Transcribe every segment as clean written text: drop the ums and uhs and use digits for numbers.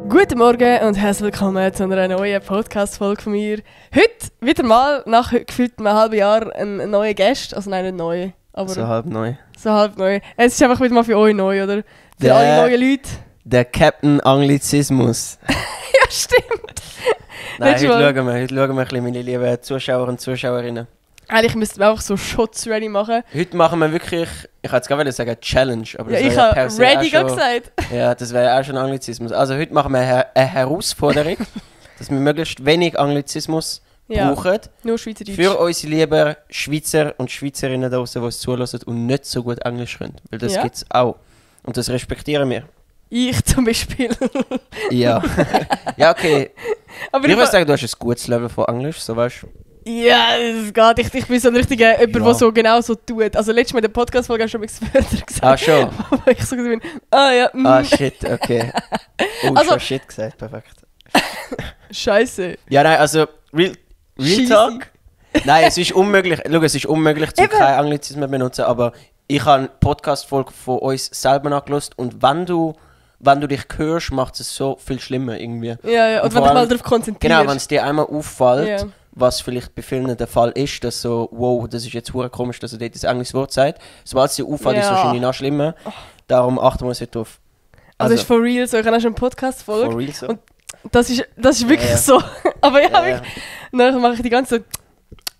Guten Morgen und herzlich willkommen zu einer neuen Podcast-Folge von mir. Heute wieder mal nach gefühlt einem halben Jahr ein neuer Gast. Also nein, nicht neu, aber so halb neu. So halb neu. Es ist einfach wieder mal für euch neu, oder? Für alle neuen Leute. Der Captain Anglizismus. Ja, stimmt. Nein, heute schauen wir ein bisschen, meine lieben Zuschauer und Zuschauerinnen. Eigentlich müssten wir einfach so Shots ready machen. Heute machen wir wirklich, ich wollte jetzt gerade sagen Challenge, aber das ja, ich habe ready gesagt. Ja, das wäre ja auch schon Anglizismus. Also heute machen wir eine Herausforderung, dass wir möglichst wenig Anglizismus brauchen. Nur Schweizerdeutsch. Für unsere lieben Schweizer und Schweizerinnen da draussen, die es zulassen und nicht so gut Englisch können. Weil das gibt es auch. Und das respektieren wir. Ich zum Beispiel. Ja. Ja, okay. Aber ich würde sagen, du hast ein gutes Level von Englisch, so weißt du. Ja, es geht. Ich bin so ein richtiger jemand, der so genau so tut. Also letztes Mal in der Podcast-Folge hast du schon nichts Wörter gesagt. Ah, schon? Wo ich so bin, ja. Ah, shit, okay. Oh, also, schon shit gesagt, perfekt. Scheiße. Ja, nein, also, Real Talk. Nein, es ist unmöglich, schau, es ist unmöglich, keine Anglizismen zu benutzen, aber ich habe eine Podcast-Folge von uns selber nachgelost und wenn du dich hörst, macht es so viel schlimmer irgendwie. Ja, und wenn du dich mal darauf konzentrierst. Genau, wenn es dir einmal auffällt, was vielleicht bei vielen der Fall ist, dass so, wow, das ist jetzt verdammt komisch, dass er dort das englische Wort sagt. Sobald es dir auffällt, ist es wahrscheinlich noch schlimmer. Darum achten wir uns nicht drauf. Also ist for real so, ich habe auch schon eine Podcast-Folge. For real so? Und das ist wirklich so. Aber ja, dann mache ich die ganze...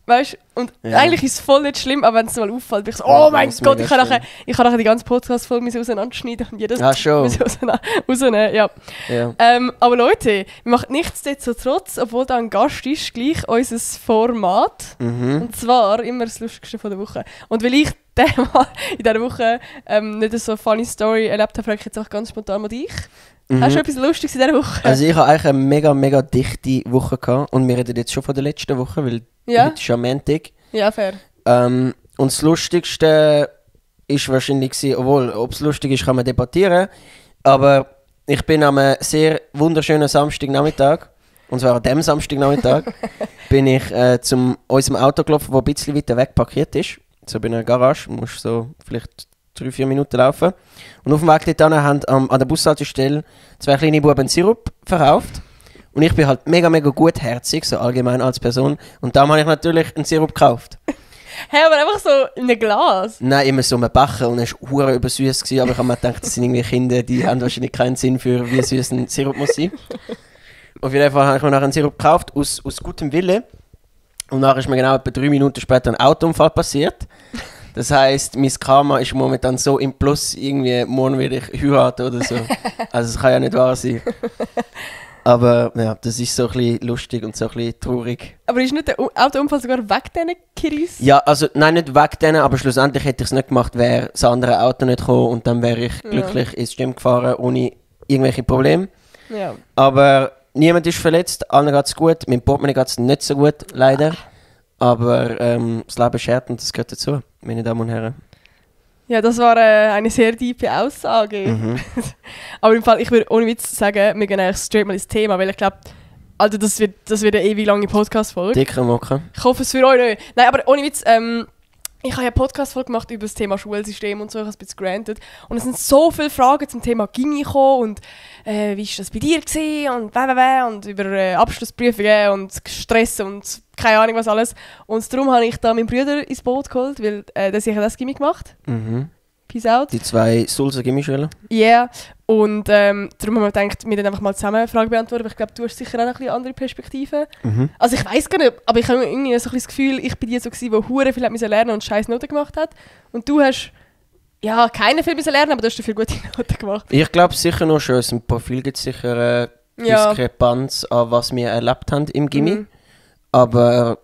Weißt du? Und eigentlich ist es voll nicht schlimm, aber wenn es mal auffällt, bin ich so, oh mein Gott, ich kann nachher die ganze Podcast-Folge auseinanderschneiden und jedes rausnehmen. Ja. Aber Leute, wir machen nichtsdestotrotz, obwohl da ein Gast ist, gleich unser Format. Und zwar immer das Lustigste von der Woche. Und weil ich in dieser Woche nicht so eine funny Story erlebt habe, frage ich jetzt auch ganz spontan mal dich. Hast du etwas Lustiges in dieser Woche? Also ich habe eigentlich eine mega, mega dichte Woche gehabt und wir reden jetzt schon von der letzten Woche, weil heute ist ja Montag. Ja, fair. Und das Lustigste ist wahrscheinlich ob es lustig ist, kann man debattieren, aber ich bin am sehr wunderschönen Samstagnachmittag, und zwar an dem Samstagnachmittag, bin ich zu unserem Auto gelaufen, das ein bisschen weiter weg parkiert ist. So bei einer Garage, musst so vielleicht 3-4 Minuten laufen. Und auf dem Weg dorthin haben an der Bushaltestelle 2 kleine Buben Sirup verkauft. Und ich bin halt mega, mega gutherzig, so allgemein als Person. Und darum habe ich natürlich einen Sirup gekauft. Hey, aber einfach so in einem Glas? Nein, immer so einen Becher und es war verdammt übersüß gewesen, aber ich habe mir gedacht, das sind irgendwie Kinder, die haben wahrscheinlich keinen Sinn für, wie süß ein Sirup muss sein. Auf jeden Fall habe ich mir nachher einen Sirup gekauft, aus gutem Willen. Und nachher ist mir genau etwa 3 Minuten später ein Autounfall passiert. Das heisst, mein Karma ist momentan so im Plus, irgendwie morgen werde ich heiraten oder so. Also es kann ja nicht wahr sein. Aber ja, das ist so ein bisschen lustig und so ein bisschen traurig. Aber ist nicht der Autounfall sogar weg diesen Kiris? Ja, also nein, nicht weg denen, aber schlussendlich hätte ich es nicht gemacht, wäre das andere Auto nicht gekommen und dann wäre ich glücklich ins Gym gefahren, ohne irgendwelche Probleme. Ja. Aber niemand ist verletzt, allen geht es gut. Mit dem Portemonnaie geht es nicht so gut, leider. Aber das Leben schert und das gehört dazu, meine Damen und Herren. Ja, das war eine sehr tiefe Aussage. Aber im Fall, ich würde ohne Witz sagen, wir gehen eigentlich straight mal ins Thema, weil ich glaube, also das wird eine ewig lange Podcast-Folge. Dicker Mocken. Ich hoffe es für euch nicht. Nein, aber ohne Witz, ich habe ja eine Podcast-Folge gemacht über das Thema Schulsystem und so, ich habe es ein bisschen granted. Und es sind so viele Fragen zum Thema Gymi gekommen und wie war das bei dir gewesen und über Abschlussprüfungen und Stress und keine Ahnung was alles. Und darum habe ich da meinen Bruder ins Boot geholt, weil der sicher das Gymi gemacht. Peace out. Die 2 Sulzer Gymnaschulen. Ja, yeah. Und darum haben wir gedacht, wir dann einfach mal zusammen Fragen beantworten, aber ich glaube, du hast sicher auch noch eine andere Perspektive. Also ich weiss gar nicht, aber ich habe irgendwie so ein das Gefühl, ich bin die so gewesen, die hure viel hat lernen und scheiß Noten gemacht hat. Und du hast ja keine viel lernen, aber du hast dafür gute Noten gemacht. Ich glaube sicher noch schon, im Profil gibt es sicher eine Diskrepanz an was wir erlebt haben im Gymi. Aber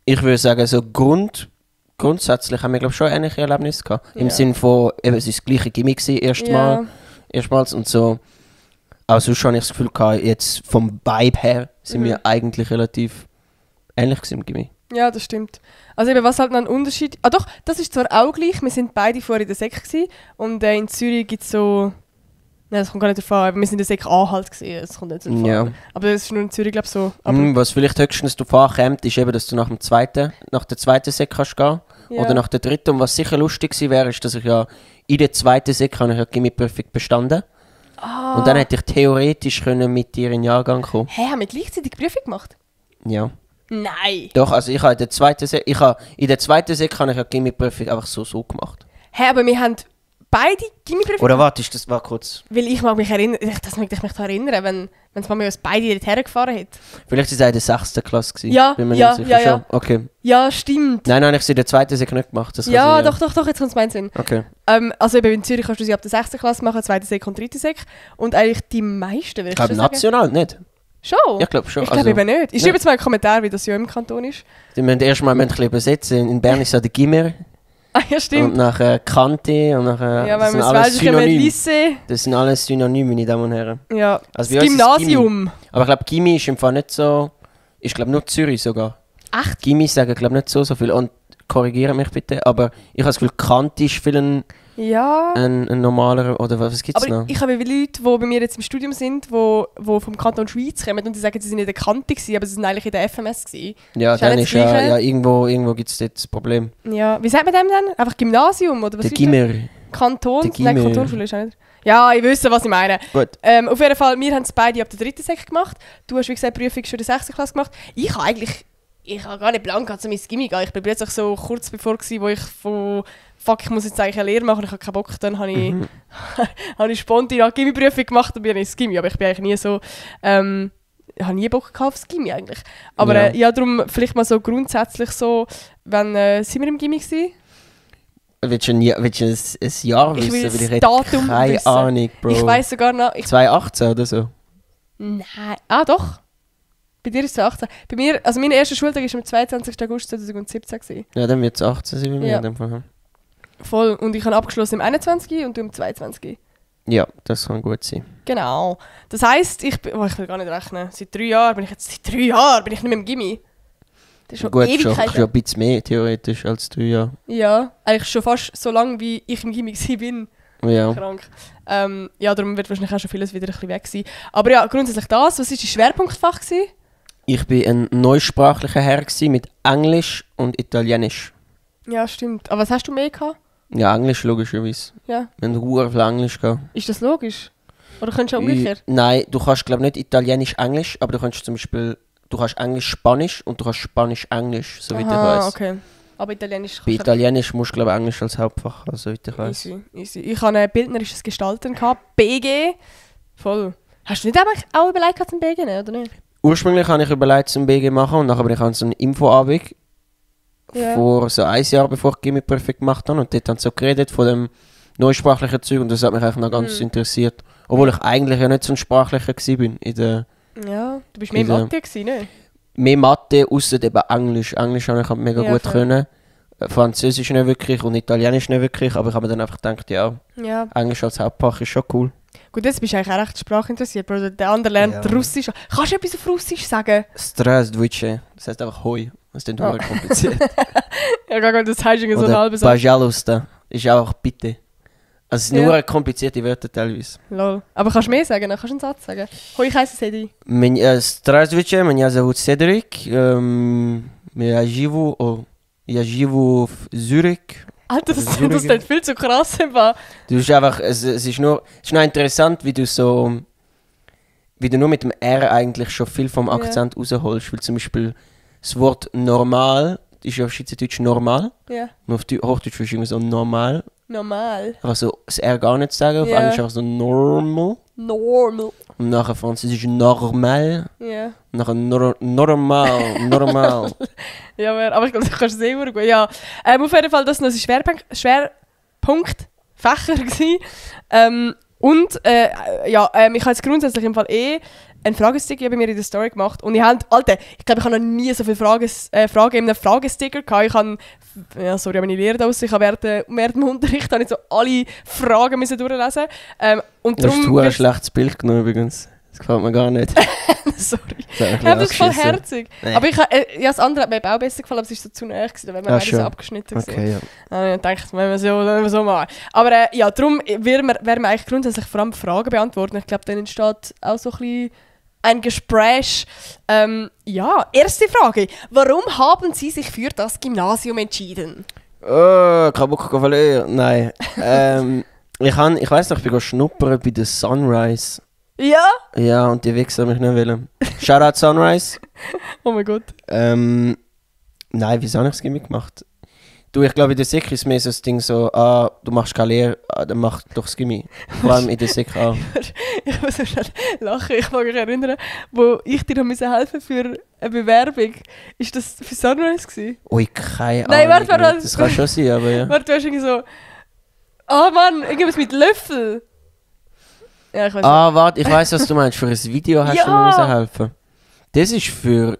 ich würde sagen, so grundsätzlich haben wir glaube schon ähnliche Erlebnisse gehabt. Im Sinne von, eben, es war das gleiche Gymi erstmals und so. Aber sonst habe ich das Gefühl gehabt, jetzt vom Vibe her sind wir eigentlich relativ ähnlich im Gymi. Ja, das stimmt. Also eben, was halt noch ein Unterschied... Ah doch, das ist zwar auch gleich, wir sind beide vorher in der Sek gewesen, und in Zürich gibt es so... Nein, das kommt gar nicht davon, aber wir sind in der Sek A halt gewesen, das kommt nicht davon. Ja. Aber das ist nur in Zürich, glaube ich, so. Aber was vielleicht höchstens davon kommt, ist eben, dass du nach der zweiten Sek kannst gehen Ja. oder nach der dritten. Und was sicher lustig gewesen wäre, ist, dass ich ja in der zweiten Sek habe ich ja Gimmi-Prüfung bestanden. Und dann hätte ich theoretisch können mit dir in den Jahrgang kommen. Hä, haben wir gleichzeitig Prüfung gemacht? Ja. Nein. Doch, also ich habe in der zweiten Sek, in der zweiten Sek habe ich ja Gimmi-Prüfung einfach so gemacht. Hä, aber wir haben beide Gimmi-Prüfung. Oder warte, das war kurz. Weil ich mag mich erinnern, das mag ich mich daran erinnern, wenn es mal uns beide dorthin gefahren hat. Vielleicht ist es in der 6. Klasse gewesen. Ja, Bin mir ja, nicht sicher. ja, ja. Schon? Okay. Ja, stimmt. Nein, habe ich es in der zweiten Sek nicht gemacht. Das Ja, kann sein, doch, jetzt kommt es meinen Sinn. Okay. Also eben in Zürich kannst du sie ab der 6. Klasse machen, 2. Sek und 3. Sek. Und eigentlich die meisten, würde Ich glaube schon sagen. national nicht. Schon? Ja, ich glaube schon. Ich glaube eben nicht. Ich schreibe jetzt mal einen Kommentar, wie das ja im Kanton ist. Die müssen erstmal ein bisschen übersetzen. In Bern ist es der Gimmer. Ah ja, stimmt. Und nachher Kante und nachher. Ja, das wenn sind wir alles das Welche mit Synonyme. Lycée. Das sind alles Synonyme, meine Damen und Herren. Ja, Also das bei uns ist Gymnasium. Aber ich glaube, Gimmi ist im Fall nicht so. Ich glaube nur Zürich sogar. Echt? Gimmi sagen, glaube nicht so viel. Und korrigiere mich bitte, aber ich habe das Gefühl, Kante ist viel ein Ja. normaler. Oder was gibt es Aber noch? ich habe Leute, die bei mir jetzt im Studium sind, die vom Kanton Schweiz kommen und die sagen, sie sind in der Kante gewesen, aber sie sind eigentlich in der FMS gewesen. Ja, ist auch dann nicht ist das Gleiche. ja irgendwo gibt es dort das Problem. Ja. Wie sagt man dem dann? Einfach Gymnasium oder was Der ist Gimmer. das? Kanton? Der Nein, Gimmer. Kantonsschule ist auch nicht. Ja, ich wüsste, was ich meine. Gut. Auf jeden Fall, wir haben es beide ab der 3. Sek gemacht. Du hast, wie gesagt, Prüfung schon in der 6. Klasse gemacht. Ich habe gar nicht Plan gehabt, zu meinem Gimmi gehen. Ich war plötzlich so kurz bevor, wo ich von «Fuck, ich muss jetzt eigentlich eine Lehre machen, ich habe keinen Bock». Dann habe ich, habe ich spontan eine Gimmi-Prüfung gemacht und bin ins Gimmi. Aber ich bin eigentlich nie so... ich habe nie Bock gehabt aufs Gimmi eigentlich. Aber ja, darum vielleicht mal so grundsätzlich so, wenn... sind wir im Gimmi gewesen? Willst du ein Jahr wissen? Ich will Weil ich das hätte Datum keine wissen. Ahnung, Bro. Ich weiss sogar noch... 2018 oder so? Nein. Ah, doch. Bei dir ist es 2018. Bei mir, also mein erster Schultag war am 22. August 2017. Gewesen. Ja, dann wird es 18 sein bei mir Ja. in dem Fall. Voll. Und ich habe abgeschlossen im 21. und du im 22. Ja, das kann gut sein. Genau. Das heisst, ich will gar nicht rechnen. Seit 3 Jahren bin ich nicht mehr im Gimmi. Das ist schon Gut, schon Ewigkeiten. ein bisschen mehr theoretisch als 3 Jahre. Ja, eigentlich schon fast so lange, wie ich im Gimmi bin. Ja. Krank. Ja, darum wird wahrscheinlich auch schon vieles wieder ein bisschen weg sein. Aber ja, grundsätzlich das. Was war dein Schwerpunktfach gewesen? Ich war ein neusprachlicher Herr gewesen mit Englisch und Italienisch. Ja, stimmt. Aber was hast du mehr gehabt? Ja, Englisch logischerweise. Ja. Wir haben sehr viel Englisch gehabt. Ist das logisch? Oder könntest du auch umgekehrt? Nein, du kannst glaube nicht Italienisch-Englisch, aber du kannst zum Beispiel, du kannst Englisch-Spanisch und du kannst Spanisch-Englisch, soweit ich Aha, weiß. okay. Aber Italienisch Bei Italienisch musst du glaube Englisch als Hauptfach, also soweit ich weiß. Easy. Ich hatte ein bildnerisches Gestalten, BG. Voll. Hast du nicht auch überlegt, zum BG nehmen, oder nicht? Ursprünglich habe ich überlegt, zum BG machen und nachher bin ich an so einen Infoabend Ja. vor so 1 Jahr, bevor ich Gimmi Perfect gemacht habe und dort haben sie so geredet von dem neusprachlichen Zeug und das hat mich einfach noch ganz interessiert. Obwohl ich eigentlich ja nicht so ein Sprachlicher war in der Ja, du bist mehr in der- Mathe gewesen, ne? mehr Mathe, ausser eben Englisch. Englisch habe ich halt mega Ja, gut voll. können. Französisch nicht wirklich und Italienisch nicht wirklich, aber ich habe mir dann einfach gedacht, ja, Ja. Englisch als Hauptfach ist schon cool. Gut, jetzt bist du eigentlich auch recht sprachinteressiert, Bro. Der andere lernt Ja. Russisch. Kannst du etwas auf Russisch sagen? Здравствуйте, das heißt einfach Hoi. Das ist dann Ah. nur kompliziert. Ja, gar nicht, das heißt irgendwie so ein Oder halbes Satz. Пожалуйста ist auch bitte. Also es sind Ja. nur komplizierte Wörter teilweise. Lol. Aber kannst du mehr sagen? Kannst du einen Satz sagen? Hoi, ich heiße Sedi. Здравствуйте, меня зовут Седрик. Я живу в Zürich. Alter, das Zürich. klingt viel zu krass. Einfach. Du bist einfach, es ist nur interessant, wie du nur mit dem R eigentlich schon viel vom Akzent rausholst. Weil zum Beispiel das Wort normal ist ja auf Schweizerdeutsch normal. Ja. Und auf Hochdeutsch ist irgendwie so normal. Normal. Also das R gar nicht sagen, auf Ja. Englisch einfach so normal. Normal. Und nachher Französisch normal. Ja. Und nachher normal. Ja, aber ich glaube, das kannst du sehr gut. Ja. Auf jeden Fall, das war noch ein Schwerpunktfächer gewesen. Ich habe jetzt grundsätzlich im Fall einen Fragesticker bei mir in der Story gemacht. Und ich habe noch nie so viele Fragen in einem Fragesticker gehabt. Ich habe, sorry, meine Lehrer aus. Ich habe während dem Unterricht habe ich so alle Fragen müssen durchlesen. Und Du hast darum ein schlechtes Bild genommen übrigens. Das gefällt mir gar nicht. sorry. Das Ich habe das voll herzig. Nee. Aber das andere hat mir eben auch besser gefallen, aber es war so zu nahe gewesen. Da wären wir beide so schon. abgeschnitten gewesen. Okay, ja. Ich dachte, das müssen wir so machen. Aber darum werden wir eigentlich grundsätzlich vor allem Fragen beantworten. Ich glaube, dann entsteht auch so ein bisschen ein Gespräch. Erste Frage. Warum haben Sie sich für das Gymnasium entschieden? Oh, Kabuki Cavalier. Nein. Ich weiss noch, ich bin schnuppern bei der Sunrise. Ja? Ja, und die Wichser mich nicht wollen. Shoutout Sunrise. Oh mein Gott. Nein, wieso habe ich das Gimmick gemacht? Du, ich glaube, in der Sek ist mehr so das Ding so, du machst keine Lehre, dann mach doch das Gimmi. Vor allem in der Sek auch. Ich muss so schnell lachen, ich mag mich erinnern, wo ich dir helfen für eine Bewerbung. Ist das für Sunrise gewesen? Ui, keine Ahnung. Nein, warte. Das kann schon sein, aber ja. Warte, du hast irgendwie so... Oh Mann, irgendwas mit Löffel. Ja, ich weiß nicht. Warte, ich weiss, was du meinst. Für ein Video hast du mir helfen. Das ist für...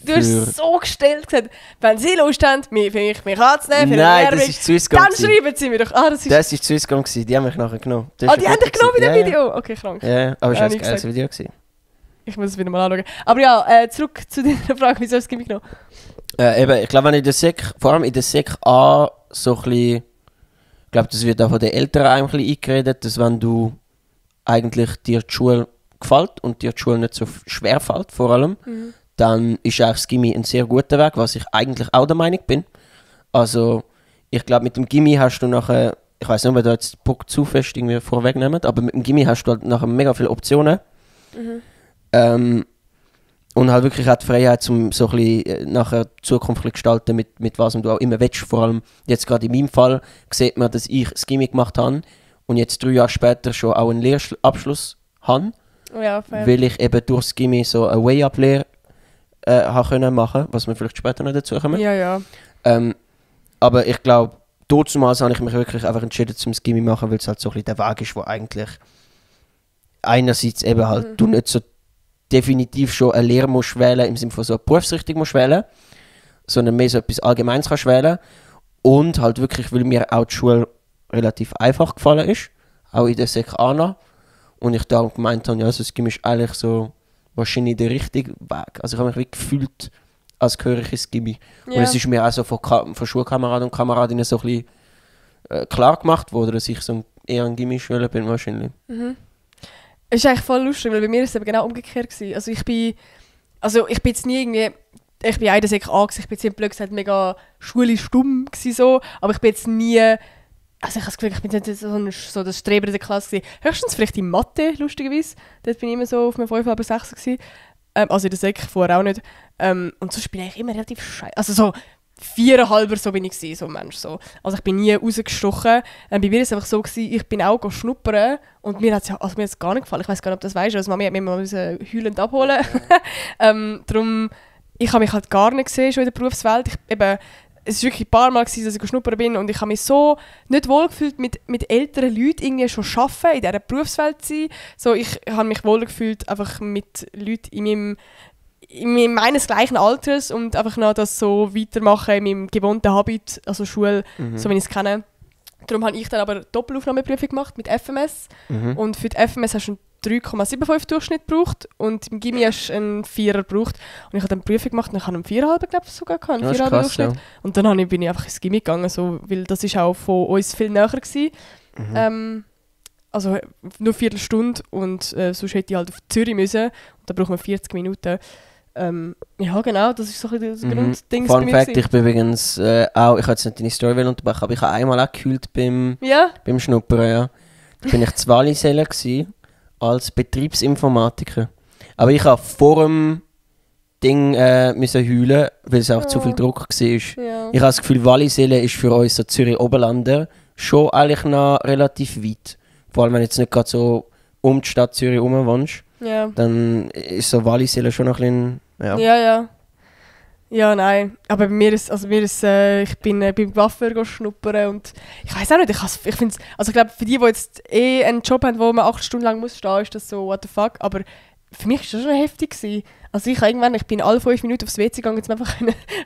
Du hast so gestellt gesagt, wenn sie Lust haben, mich anzunehmen für eine Nein, Werbung, das ist Swisscom. dann schreiben sie mir doch. Das ist Swisscom gewesen, die haben mich nachher genommen. Die haben dich genommen in dem Video? Okay, krank. Ja, aber es war ein geiles Video gewesen. Ich muss es wieder mal anschauen. Aber ja, zurück zu deiner Frage, wieso hast du es genommen? Eben, ich glaube, wenn in der Sek, vor allem in der Sek A, so ein bisschen, ich glaube, das wird auch von den Eltern ein bisschen eingeredet, dass wenn du eigentlich dir die Schule gefällt und dir die Schule nicht so schwer fällt, vor allem, dann ist auch das Gimmi ein sehr guter Weg, was ich eigentlich auch der Meinung bin. Also, ich glaube, mit dem Gimmi hast du nachher, ich weiß nicht, ob wir da jetzt den Punkt zu fest irgendwie vorwegnehmen, aber mit dem Gimmi hast du halt nachher mega viele Optionen. Und halt wirklich auch die Freiheit, um so ein bisschen nachher die Zukunft zu gestalten, mit was du auch immer willst. Vor allem jetzt gerade in meinem Fall sieht man, dass ich das Gimmi gemacht habe und jetzt 3 Jahre später schon auch einen Lehrabschluss habe. Ja, fair. Weil ich eben durch das Gimmi so eine Way-Up-Lehre können machen, was wir vielleicht später noch dazu kommen. Ja. Aber ich glaube, damals habe ich mich wirklich einfach entschieden, zum Gimmi machen, weil es halt so ein bisschen der Weg ist, wo eigentlich einerseits eben halt du nicht so definitiv schon eine Lehre musst wählen, im Sinne von so eine Berufsrichtung musst wählen, sondern mehr so etwas Allgemeines kannst wählen. Und halt wirklich, weil mir auch die Schule relativ einfach gefallen ist, auch in der Sek Ana. Und ich da gemeint habe, ja, also das Gimmi ist eigentlich so wahrscheinlich der richtige Weg. Also ich habe mich wie gefühlt, als gehöre ich ins Gimmi. Ja. Und es ist mir auch so von Schulkameraden und Kameradinnen so ein bisschen klar gemacht worden, dass ich so eher ein Gimmi-Schüler bin wahrscheinlich. Es ist eigentlich voll lustig, weil bei mir ist es eben genau umgekehrt gewesen. Also ich bin jetzt nie irgendwie, ich bin in der Sek A gewesen, ich bin jetzt blöd gesagt mega schulisch stumm gewesen, so, aber ich bin jetzt nie, also ich habe das Gefühl, ich bin nicht so das Streber in der Klasse gewesen. Höchstens vielleicht in Mathe, lustigerweise. Dort bin ich immer so auf einem 5 oder 6 gewesen. Also in der Sek, vorher auch nicht. Und sonst bin ich eigentlich immer relativ scheiße. Also so 4,5 so bin ich gewesen, so ein Mensch. So. Also ich bin nie rausgestochen. Bei mir war es einfach so gewesen, ich bin auch schnuppern und mir hat es gar nicht gefallen. Ich weiß gar nicht, ob du das weißt. Also Mami hat mich mal heulend abholen. Darum, ich habe mich halt gar nicht gesehen schon in der Berufswelt. Es war wirklich ein paar Mal, dass ich schnuppern bin und ich habe mich so nicht wohl gefühlt, mit älteren Leuten irgendwie schon arbeiten, in dieser Berufswelt zu sein. So, ich habe mich wohl gefühlt einfach mit Leuten in meines gleichen Alters und einfach noch das so weitermachen in meinem gewohnten Habit, also Schule, so wie ich es kenne. Darum habe ich dann aber eine Doppelaufnahmeprüfung gemacht mit FMS. Und für die FMS hast du einen 3,75 Durchschnitt gebraucht und im Gymi hast du einen 4er gebraucht. Und ich habe dann eine Prüfung gemacht und ich habe einen 4,5 glaube ich sogar gehabt, einen 4,5 Durchschnitt. Ja. Und dann bin ich einfach ins Gymi gegangen, so, weil das ist auch von uns viel näher gewesen. Also nur 4 Stunden und sonst hätte ich halt auf Zürich müssen und da braucht man 40 Minuten. Ja genau, das ist so ein bisschen das Grundding. Fun Fact, ich bin übrigens auch, ich habe jetzt nicht deine Story unterbrechen, aber ich habe einmal auch gekühlt beim Schnuppern, ja. Da bin ich zu Wallisellen gewesen, als Betriebsinformatiker. Aber ich habe vor dem Ding müssen heulen, weil es auch zu viel Druck war. Ja. Ich habe das Gefühl, Wallisellen ist für uns so Zürich-Oberlanden schon eigentlich noch relativ weit. Vor allem, wenn du jetzt nicht gerade so um die Stadt Zürich herum wohnst. Ja. Dann ist so Wallisellen schon noch ein bisschen, Ja, nein. Aber bei mir ist, ich bin beim Coiffeur schnuppern und ich weiß auch nicht, ich finde es, also ich glaube, für die jetzt einen Job haben, wo man 8 Stunden lang muss stehen, ist das so, what the fuck, aber für mich war das schon heftig gewesen. Also ich bin alle 5 Minuten aufs WC gegangen, um einfach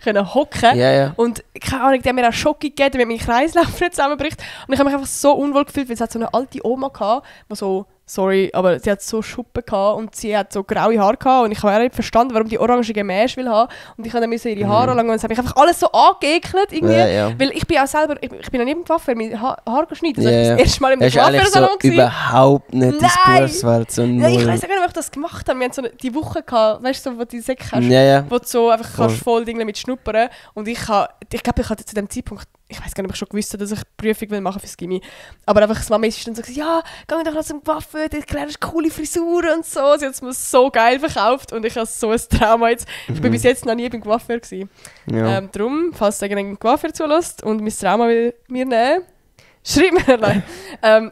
können hocken. Yeah. Und keine Ahnung, die haben mir auch Schock gegeben, damit mein Kreislauf nicht zusammenbricht. Und ich habe mich einfach so unwohl gefühlt, weil es hat so eine alte Oma gehabt, die so, sorry, aber sie hat so Schuppen gehabt und sie hat so graue Haare gehabt und ich habe auch nicht verstanden, warum die orangige Mäsch will haben. Und ich habe dann ihre Haare anlangen und es hat mich einfach alles so angeekelt irgendwie. Weil ich bin auch selber, ich bin noch nie im Coiffeur, meine Haare geschnitten. Das war das erste Mal im Coiffeursalon. Das ist überhaupt nicht das Berufswelt, so null. Ich weiß auch nicht, ob ich das gemacht habe. Wir haben so die Woche gehabt, weißt du, so, wo du die Säcke hast, wo du so einfach kannst voll Dinge mit schnuppern. Und ich glaube, ich hatte zu dem Zeitpunkt, ich weiß gar nicht, ob ich schon gewusst habe, dass ich Prüfung will machen fürs Gymi. Aber einfach, das Mama ist dann so gesagt, ja, geh doch noch zum Coiffeur, du lernst coole Frisuren und so. Sie hat es mir so geil verkauft und ich habe so ein Trauma jetzt. Ich bin bis jetzt noch nie beim Coiffeur gewesen. Ja. Darum, falls du einen Coiffeur zulässt und mein Trauma will mir nehmen, schreib mir.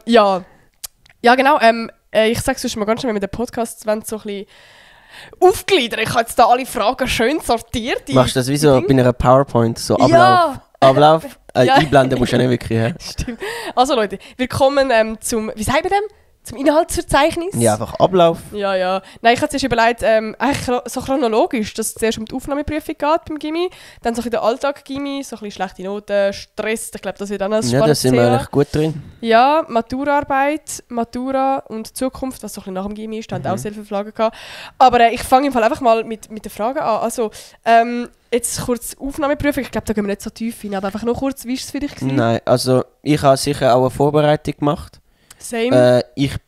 Ja, genau. Ich sage es mal ganz schnell, wenn wir den Podcast so ein bisschen aufgliedern. Ich habe jetzt da alle Fragen schön sortiert. Machst du das wie so bei einer PowerPoint, so Ablauf? Ja. Ablauf? Ja. Einblenden musst du ja nicht wirklich. Ja. Stimmt. Also Leute, wir kommen zum, wie sagen wir dem? Zum Inhaltsverzeichnis? Ja, einfach Ablauf. Ja. Nein, ich habe zuerst überlegt, eigentlich so chronologisch, dass es zuerst um die Aufnahmeprüfung geht beim Gymi, dann so ein bisschen der Alltag Gymi, so ein bisschen schlechte Noten, Stress, ich glaube, das wird dann ein Ja, da sind wir eigentlich gut drin. Ja, Maturaarbeit, Matura und Zukunft, was so ein bisschen nach dem Gymi ist, da haben auch sehr viele Fragen gehabt. Aber ich fange im Fall einfach mal mit den Fragen an. Also, jetzt kurz Aufnahmeprüfung, ich glaube, da gehen wir nicht so tief hin, aber einfach noch kurz, wie war es für dich? Nein, also ich habe sicher auch eine Vorbereitung gemacht. Same. Ich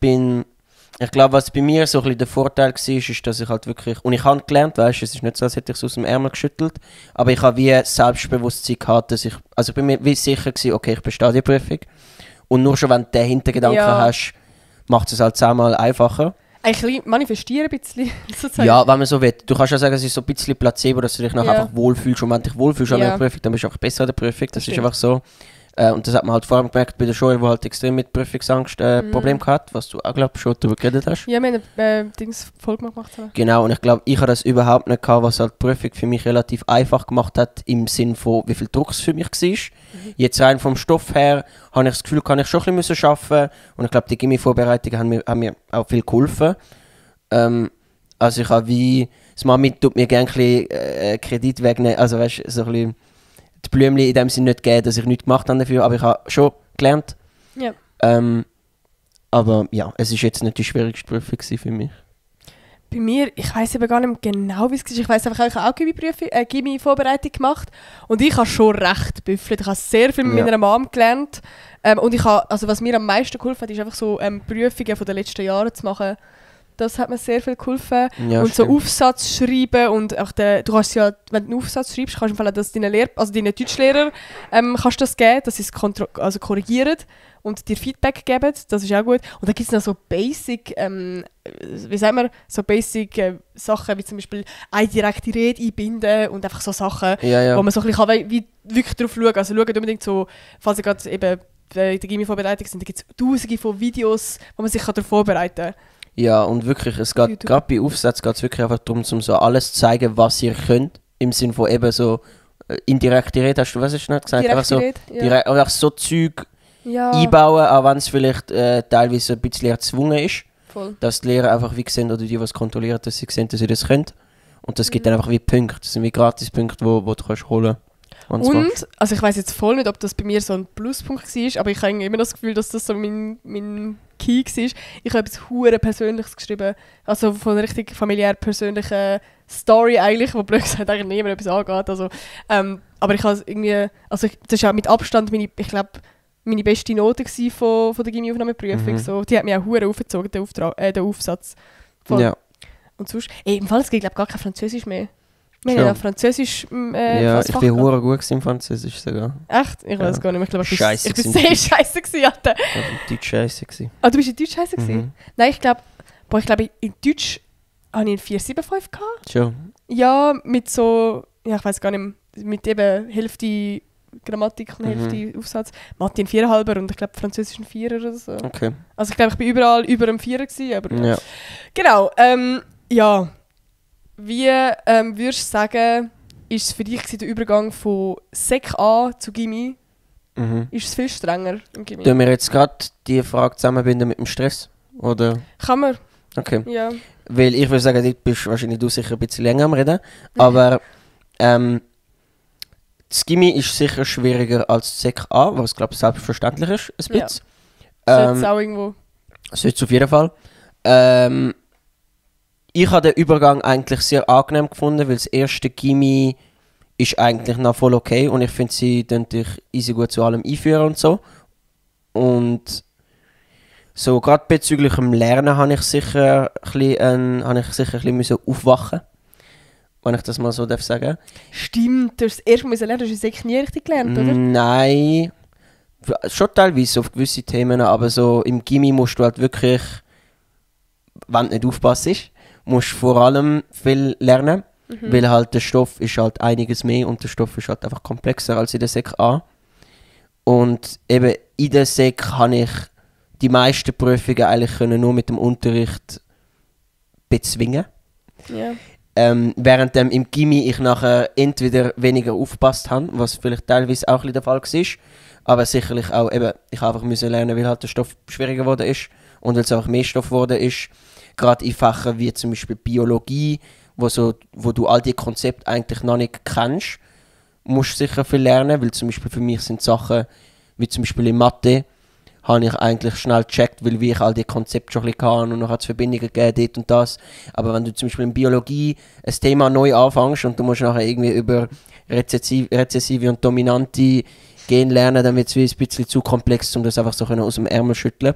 glaube, was bei mir so ein bisschen der Vorteil war, ist, dass ich halt wirklich, und ich habe gelernt, weißt, es ist nicht so, als hätte ich es aus dem Ärmel geschüttelt, aber ich habe wie Selbstbewusstsein gehabt, dass ich bin mir wie sicher gewesen, okay, ich bestehe die Prüfung. Und nur schon, wenn du den Hintergedanken hast, macht es halt 10-mal einfacher. Eigentlich manifestieren ein bisschen, sozusagen. Ja, wenn man so will. Du kannst ja sagen, es ist so ein bisschen Placebo, dass du dich nachher einfach wohlfühlst. Und wenn du dich wohlfühlst an der Prüfung, dann bist du einfach besser an der Prüfung. Das ist einfach so. Und das hat man halt vor allem gemerkt bei der Joel, die halt extrem mit Prüfungsangst Probleme hatte, was du auch, glaube ich, schon darüber geredet hast. Ja, wir haben eine Folge gemacht. Genau, und ich glaube, ich habe das überhaupt nicht gehabt, was halt die Prüfung für mich relativ einfach gemacht hat, im Sinn von, wie viel Druck es für mich war. Jetzt rein vom Stoff her, habe ich das Gefühl, kann ich schon ein bisschen arbeiten. Und ich glaube, die Gymi-Vorbereitungen haben mir auch viel geholfen. Also ich habe wie, das Mami tut mir gerne ein bisschen Kredit wegnehmen, also weißt du, so ein bisschen die Blümchen in dem Sinne nicht geben, dass ich nichts gemacht habe dafür, aber ich habe schon gelernt. Ja. Aber ja, es war jetzt nicht die schwierigste Prüfung für mich. Bei mir, ich weiss eben gar nicht mehr genau, wie es war. Ich weiss einfach, ich habe auch Gymi-Vorbereitung gemacht und ich habe schon recht büffelt. Ich habe sehr viel mit meiner Mom gelernt und ich habe, also was mir am meisten geholfen hat, ist einfach so Prüfungen von den letzten Jahren zu machen. Das hat mir sehr viel geholfen. Ja, und stimmt. So Aufsatz schreiben und auch du kannst ja, wenn du einen Aufsatz schreibst, kannst du das deinen Deutschlehrer kannst das geben, dass sie es korrigieren und dir Feedback geben. Das ist auch gut. Und dann gibt es noch so Basic, wie sagen wir, so Basic Sachen wie zum Beispiel eine direkte Rede einbinden und einfach so Sachen, wo man so ein bisschen kann, wie wirklich drauf schauen. Also schaut unbedingt so, falls ihr gerade eben in der Gymi-Vorbereitung sind, da gibt es tausende von Videos, wo man sich darauf vorbereiten kann. Ja, und wirklich, es geht gerade bei Aufsätzen geht es wirklich einfach darum, um so alles zu zeigen, was ihr könnt. Im Sinne von eben so indirekte Rede, hast du was hast du nicht gesagt? Einfach so, einfach so Zeug einbauen, auch wenn es vielleicht teilweise ein bisschen erzwungen ist. Voll. Dass die Lehrer einfach wie sehen, oder die, die es kontrollieren, dass sie sehen, dass sie das können. Und das gibt dann einfach wie Punkte. Das sind wie Gratispunkte, wo du kannst holen kannst. Und, also ich weiss jetzt voll nicht, ob das bei mir so ein Pluspunkt war, aber ich habe immer das Gefühl, dass das so mein Key war. Ich habe etwas hure Persönliches geschrieben, also von einer richtig familiär persönlichen Story eigentlich, wo blöd gesagt eigentlich niemand etwas angeht. Also, aber ich habe irgendwie, also das ist ja mit Abstand ich glaube, meine beste Note von der Gymi-Aufnahmeprüfung. So, die hat mich auch hure aufgezogen, der Aufsatz. Voll. Ja. Und sonst, im Fall, es gibt glaube gar kein Französisch mehr. Wir haben ja Französisch ja, ich bin hure gut im Französisch sogar. Echt? Ich weiß gar nicht mehr. Ich glaube, ich bin sehr scheiße gewesen. Alter. Ich war in Deutsch scheiße gewesen. Ah, du bist in Deutsch scheiße gewesen? Nein, ich glaube, in Deutsch hatte ich einen 4,75 gehabt. Schon? Ja, mit so, ja, ich weiß gar nicht mehr, mit eben Hälfte Grammatik und Hälfte Aufsatz. Mathe ein 4,5er und ich glaube Französisch ein 4er oder so. Okay. Also ich glaube, ich bin überall über einem 4er gewesen, aber ja. Genau, ja. Wie würdest du sagen, ist es für dich der Übergang von Sek A zu Gymi? Ist es viel strenger im Gymi? Tun wir jetzt gerade die Frage zusammenbinden mit dem Stress? Oder? Kann man. Okay. Ja. Weil ich würde sagen, du bist wahrscheinlich sicher ein bisschen länger am Reden. Aber das Gymi ist sicher schwieriger als Sek A, was glaube ich selbstverständlich ist. Ein bisschen. Sollte es auch irgendwo. Sollte es auf jeden Fall. Ich habe den Übergang eigentlich sehr angenehm gefunden, weil das erste Gymi ist eigentlich noch voll okay und ich finde, sie dich easy gut zu allem einführen und so. Und so gerade bezüglich dem Lernen habe ich sicher ein bisschen aufwachen. wenn ich das mal so sagen darf. Stimmt, du hast das erste Mal lernen, du hast es nie richtig gelernt, oder? Nein, schon teilweise auf gewisse Themen, aber so im Gymi musst du halt wirklich, wenn du nicht aufpasst, musst du vor allem viel lernen, weil halt der Stoff ist halt einiges mehr und der Stoff ist halt einfach komplexer als in der Sek A. Und eben in der Sek habe ich die meisten Prüfungen eigentlich können nur mit dem Unterricht bezwingen. Ja. Während im Gymi ich nachher entweder weniger aufgepasst habe, was vielleicht teilweise auch ein bisschen der Fall war, aber sicherlich auch eben, ich einfach müssen lernen, weil halt der Stoff schwieriger geworden ist und weil es auch mehr Stoff geworden ist. Gerade in Fächern wie zum Beispiel Biologie, wo du all die Konzepte eigentlich noch nicht kennst, musst du sicher viel lernen, weil zum Beispiel für mich sind Sachen, wie zum Beispiel in Mathe, habe ich eigentlich schnell gecheckt, weil wie ich all die Konzepte schon ein bisschen kann und noch hat es Verbindungen gegeben, dort und das. Aber wenn du zum Beispiel in Biologie ein Thema neu anfängst und du musst nachher irgendwie über rezessive und dominante Gen lernen, dann wird es ein bisschen zu komplex, um das einfach so aus dem Ärmel schütteln.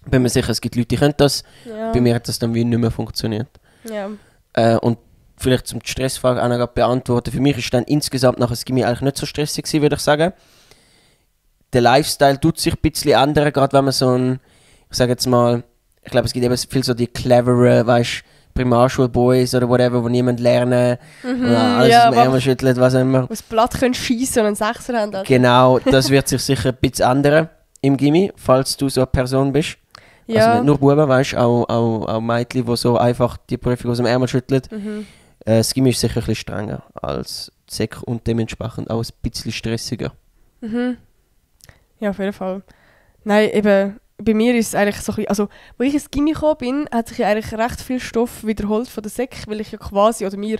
Bin mir sicher, es gibt Leute, die können das. Ja. Bei mir hat das dann wie nicht mehr funktioniert. Ja. Und vielleicht zum Stressfrage auch noch beantworten. Für mich ist dann insgesamt nachher das Gymi eigentlich nicht so stressig gewesen, würde ich sagen. Der Lifestyle tut sich ein bisschen ändern, gerade wenn man so ein, ich sage jetzt mal, ich glaube, es gibt eben viel so die cleveren, weißt Primarschulboys oder whatever, die niemand lernen oder alles aus dem Ärmel schüttelt, was auch immer. Aus Blatt können schiessen und einen Sechser haben. Also. Genau, das wird sich sicher ein bisschen ändern im Gymi, falls du so eine Person bist. Ja. Also nicht nur Buben, weißt auch Mädchen, die so einfach die Prüfung aus dem Ärmel schütteln. Das Gymi ist sicher ein bisschen strenger als Sek und dementsprechend auch ein bisschen stressiger. Ja, auf jeden Fall. Nein, eben, bei mir ist es eigentlich so ein bisschen, also, wo ich ins Gymi gekommen bin, hat sich ja eigentlich recht viel Stoff wiederholt von der Sek, weil ich ja quasi, oder wir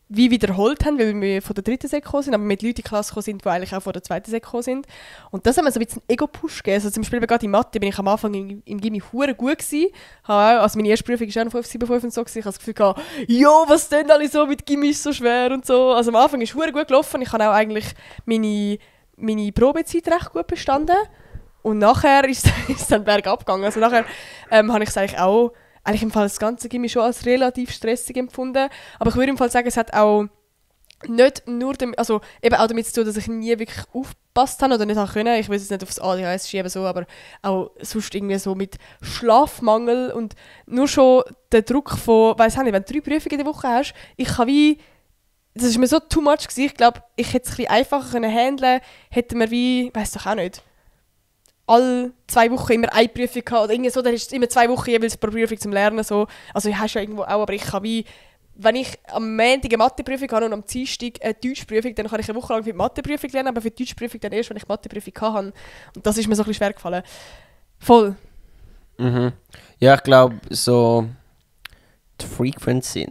wie wiederholt haben, weil wir von der 3. Sek gekommen sind, aber mit Leuten in die Klasse gekommen sind, die eigentlich auch von der 2. Sek gekommen sind. Und das hat mir so ein bisschen einen Ego-Push gegeben. Also zum Beispiel gerade in Mathe bin ich am Anfang im Gymi hure gut gewesen. Also meine erste Prüfung war auch noch 5,75 und so gewesen. Ich hatte das Gefühl gehabt, jo, was denn alle so mit Gymi ist so schwer und so. Also am Anfang ist hure gut gelaufen. Ich habe auch eigentlich meine Probezeit recht gut bestanden. Und nachher ist es dann bergab gegangen. Also nachher habe ich es eigentlich im Fall das ganze Gymi schon als relativ stressig empfunden. Aber ich würde im Fall sagen, es hat auch nicht nur also eben auch damit zu tun, dass ich nie wirklich aufgepasst habe oder nicht habe können. Ich will es nicht aufs ADHS schieben, so, aber auch sonst irgendwie so mit Schlafmangel und nur schon der Druck von, weiss nicht, wenn du 3 Prüfungen in der Woche hast, ich kann wie, das ist mir so too much gewesen. Ich glaube, ich hätte es ein bisschen einfacher können handeln, hätte mir wie, weiss doch auch nicht, alle 2 Wochen immer eine Prüfung gehabt oder irgendwie so, dann ist es immer 2 Wochen jeweils pro Prüfung zum Lernen. So. Also ich habe ja irgendwo auch, aber ich kann wie, wenn ich am Montag eine Matheprüfung habe und am Dienstag eine Deutschprüfung, dann kann ich eine Woche lang für die Matheprüfung lernen, aber für die Deutschprüfung dann erst, wenn ich die Matheprüfung habe. Und das ist mir so ein bisschen schwer gefallen. Voll. Ja, ich glaube, so die Frequency